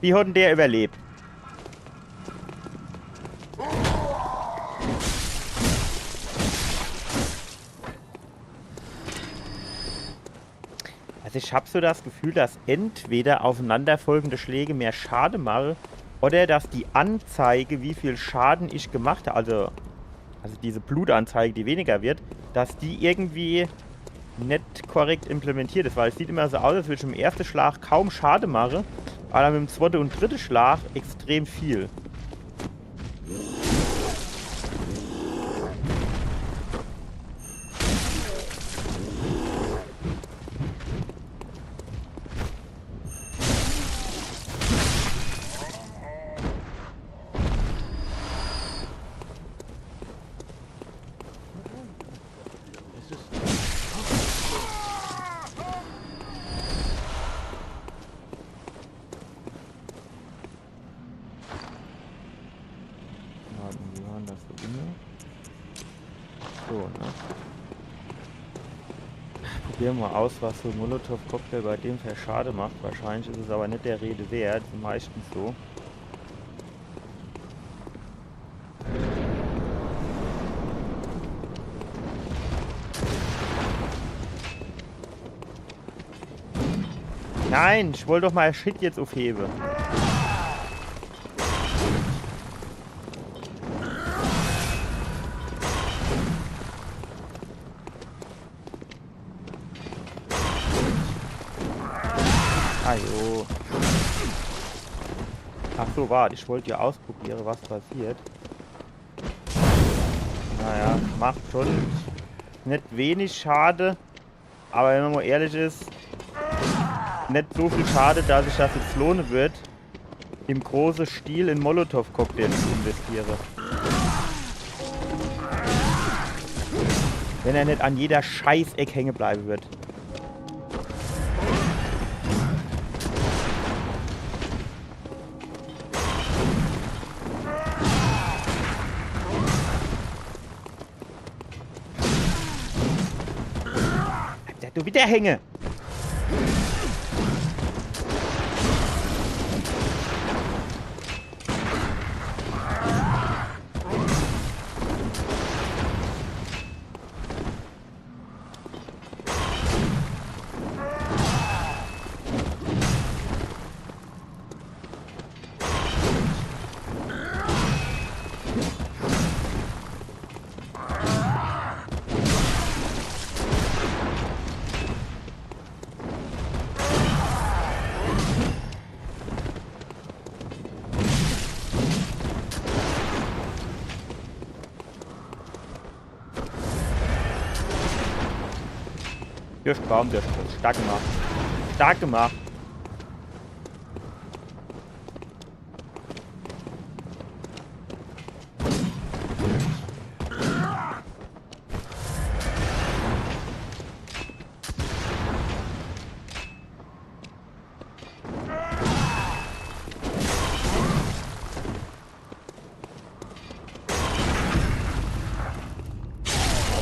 Wie hat denn der überlebt? Also ich hab so das Gefühl, dass entweder aufeinanderfolgende Schläge mehr Schade machen oder dass die Anzeige, wie viel Schaden ich gemacht habe, also, also diese Blutanzeige, die weniger wird, dass die irgendwie net korrekt implementiert ist, weil es sieht immer so aus, als würde ich im ersten Schlag kaum Schade machen, aber dann mit dem zweiten und dritten Schlag extrem viel. Probier mol aus, was so en Molotow-Cocktail bei dem für Schade macht. Wahrscheinlich is es awwer net der Rede wert. Is meistens so. Nein, ich wollt doch mol Shit jetzt uffhewe. Ah jo. Ach so, wart, ich wollt jo ausprobiere, was passiert. Naja, macht schon net wenig Schade, awwer wenn ma mol ehrlich is, net so viel Schade, dass sich das jetzt lohne wird, im große Stil in Molotow-Cocktails zu investiere. Wenn er net an jeder Scheißeck hänge bleibe wird. Bleib du wieder hänge! Durchgekommen, durchgekommen. Stark gemacht. Stark gemacht.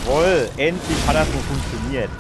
Jawohl, endlich hat das mol funktioniert.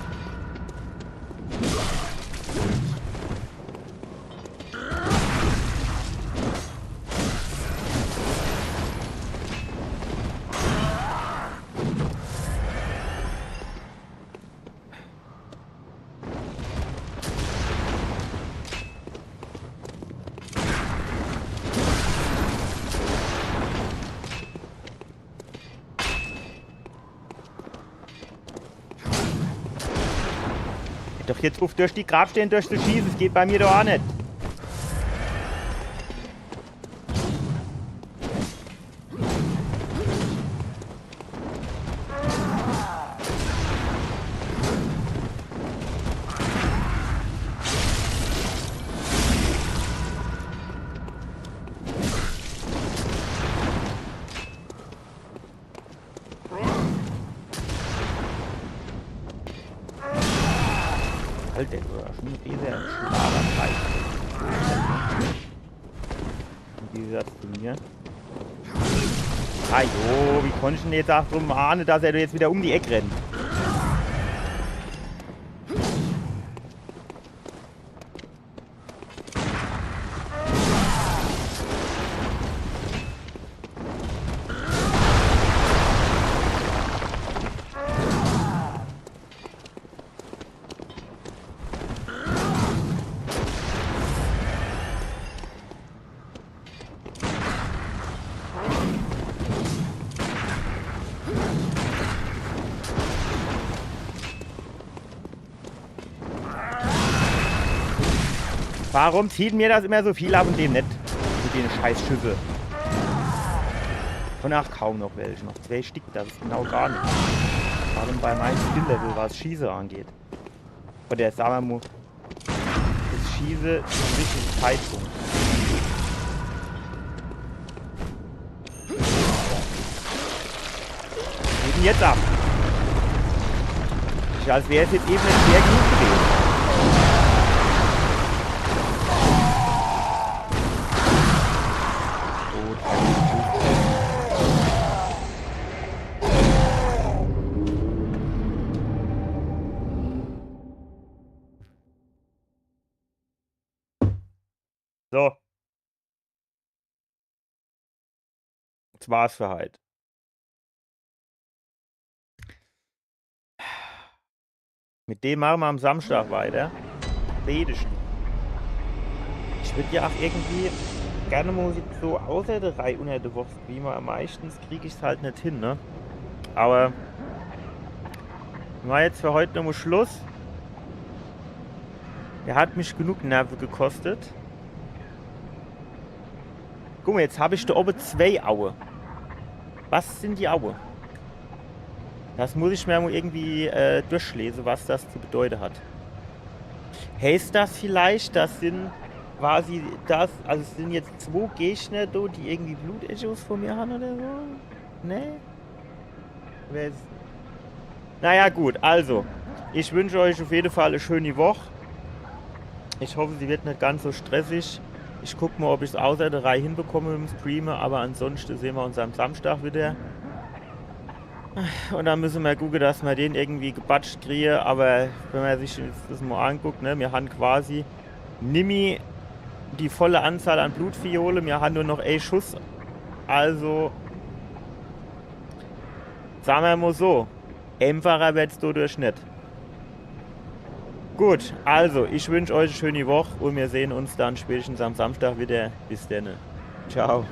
Doch jetzt uff, durch die Grabstää durchzuschieße, das geht bei mir doch aa net. Alter, du hast schon diese Schlagerpreis. Im Gegensatz zu mir. Ah jo, wie konnt ich dann jetzt aa drum ahne, dass er jetzt wieder um die Eck rennt? Warum zieht mir das immer so viel ab und dem net? Mit dene scheiß Schüsse. Und ach, kaum noch welche. Noch zwei Stick, das is genau gar nix. Vor allem bei meinem Skill-Level, was Schieße angeht. Oder sag mer mol, is Schieße zum richtige Zeitpunkt. Was geht dann jetzt ab? Ich, als wär's jetzt ewe net schwer genug gewese. Gut, tschüss. So. Das war's für heit. Mit dem mache mer am Samschdag weiter. Spätestens. Ich würd ja ach irgendwie gern mo so außer de Reih unner de Woch streame, awwer meischtens krieg ich's halt net hin, ne? Awwer war jetzt für heit nomo Schluss. Er hat mich genug Nerve gekostet. Guck mo, jetzt hab ich do owwe zwee Aue. Was sin die Aue? Das muss ich mer mo irgendwie äh, durchlese, was das zu bedeute hat. Heißt das vielleicht, das sin quasi das, also es sin jetzt zwo Gegner do, die irgendwie Blutechos vor mir han oder so? Ne? Wer is... Naja, gut, also, ich wünsch euch auf jede Fall e schöni Woch. Ich hoff, sie wird net ganz so stressig. Ich guck mo, ob ich's außer de Reih hinbekomme mit dem Streame, awwer ansonschte sehn mer uns am Samschdag wieder. Und dann müsse mer gucke, dass mer den irgendwie gebatscht kriege, awwer wenn mer sich jetzt das mo anguckt, ne, mir han quasi nimmi die volle Anzahl an Blutphiole, mir han nur noch e Schuss. Also, sa mer mo so, einfacher wird's dodurch net. Gut, also, ich wünsch euch e schöni Woch und mir sehn uns dann spätestens am Samschdag wieder. Bis dann. Ciao.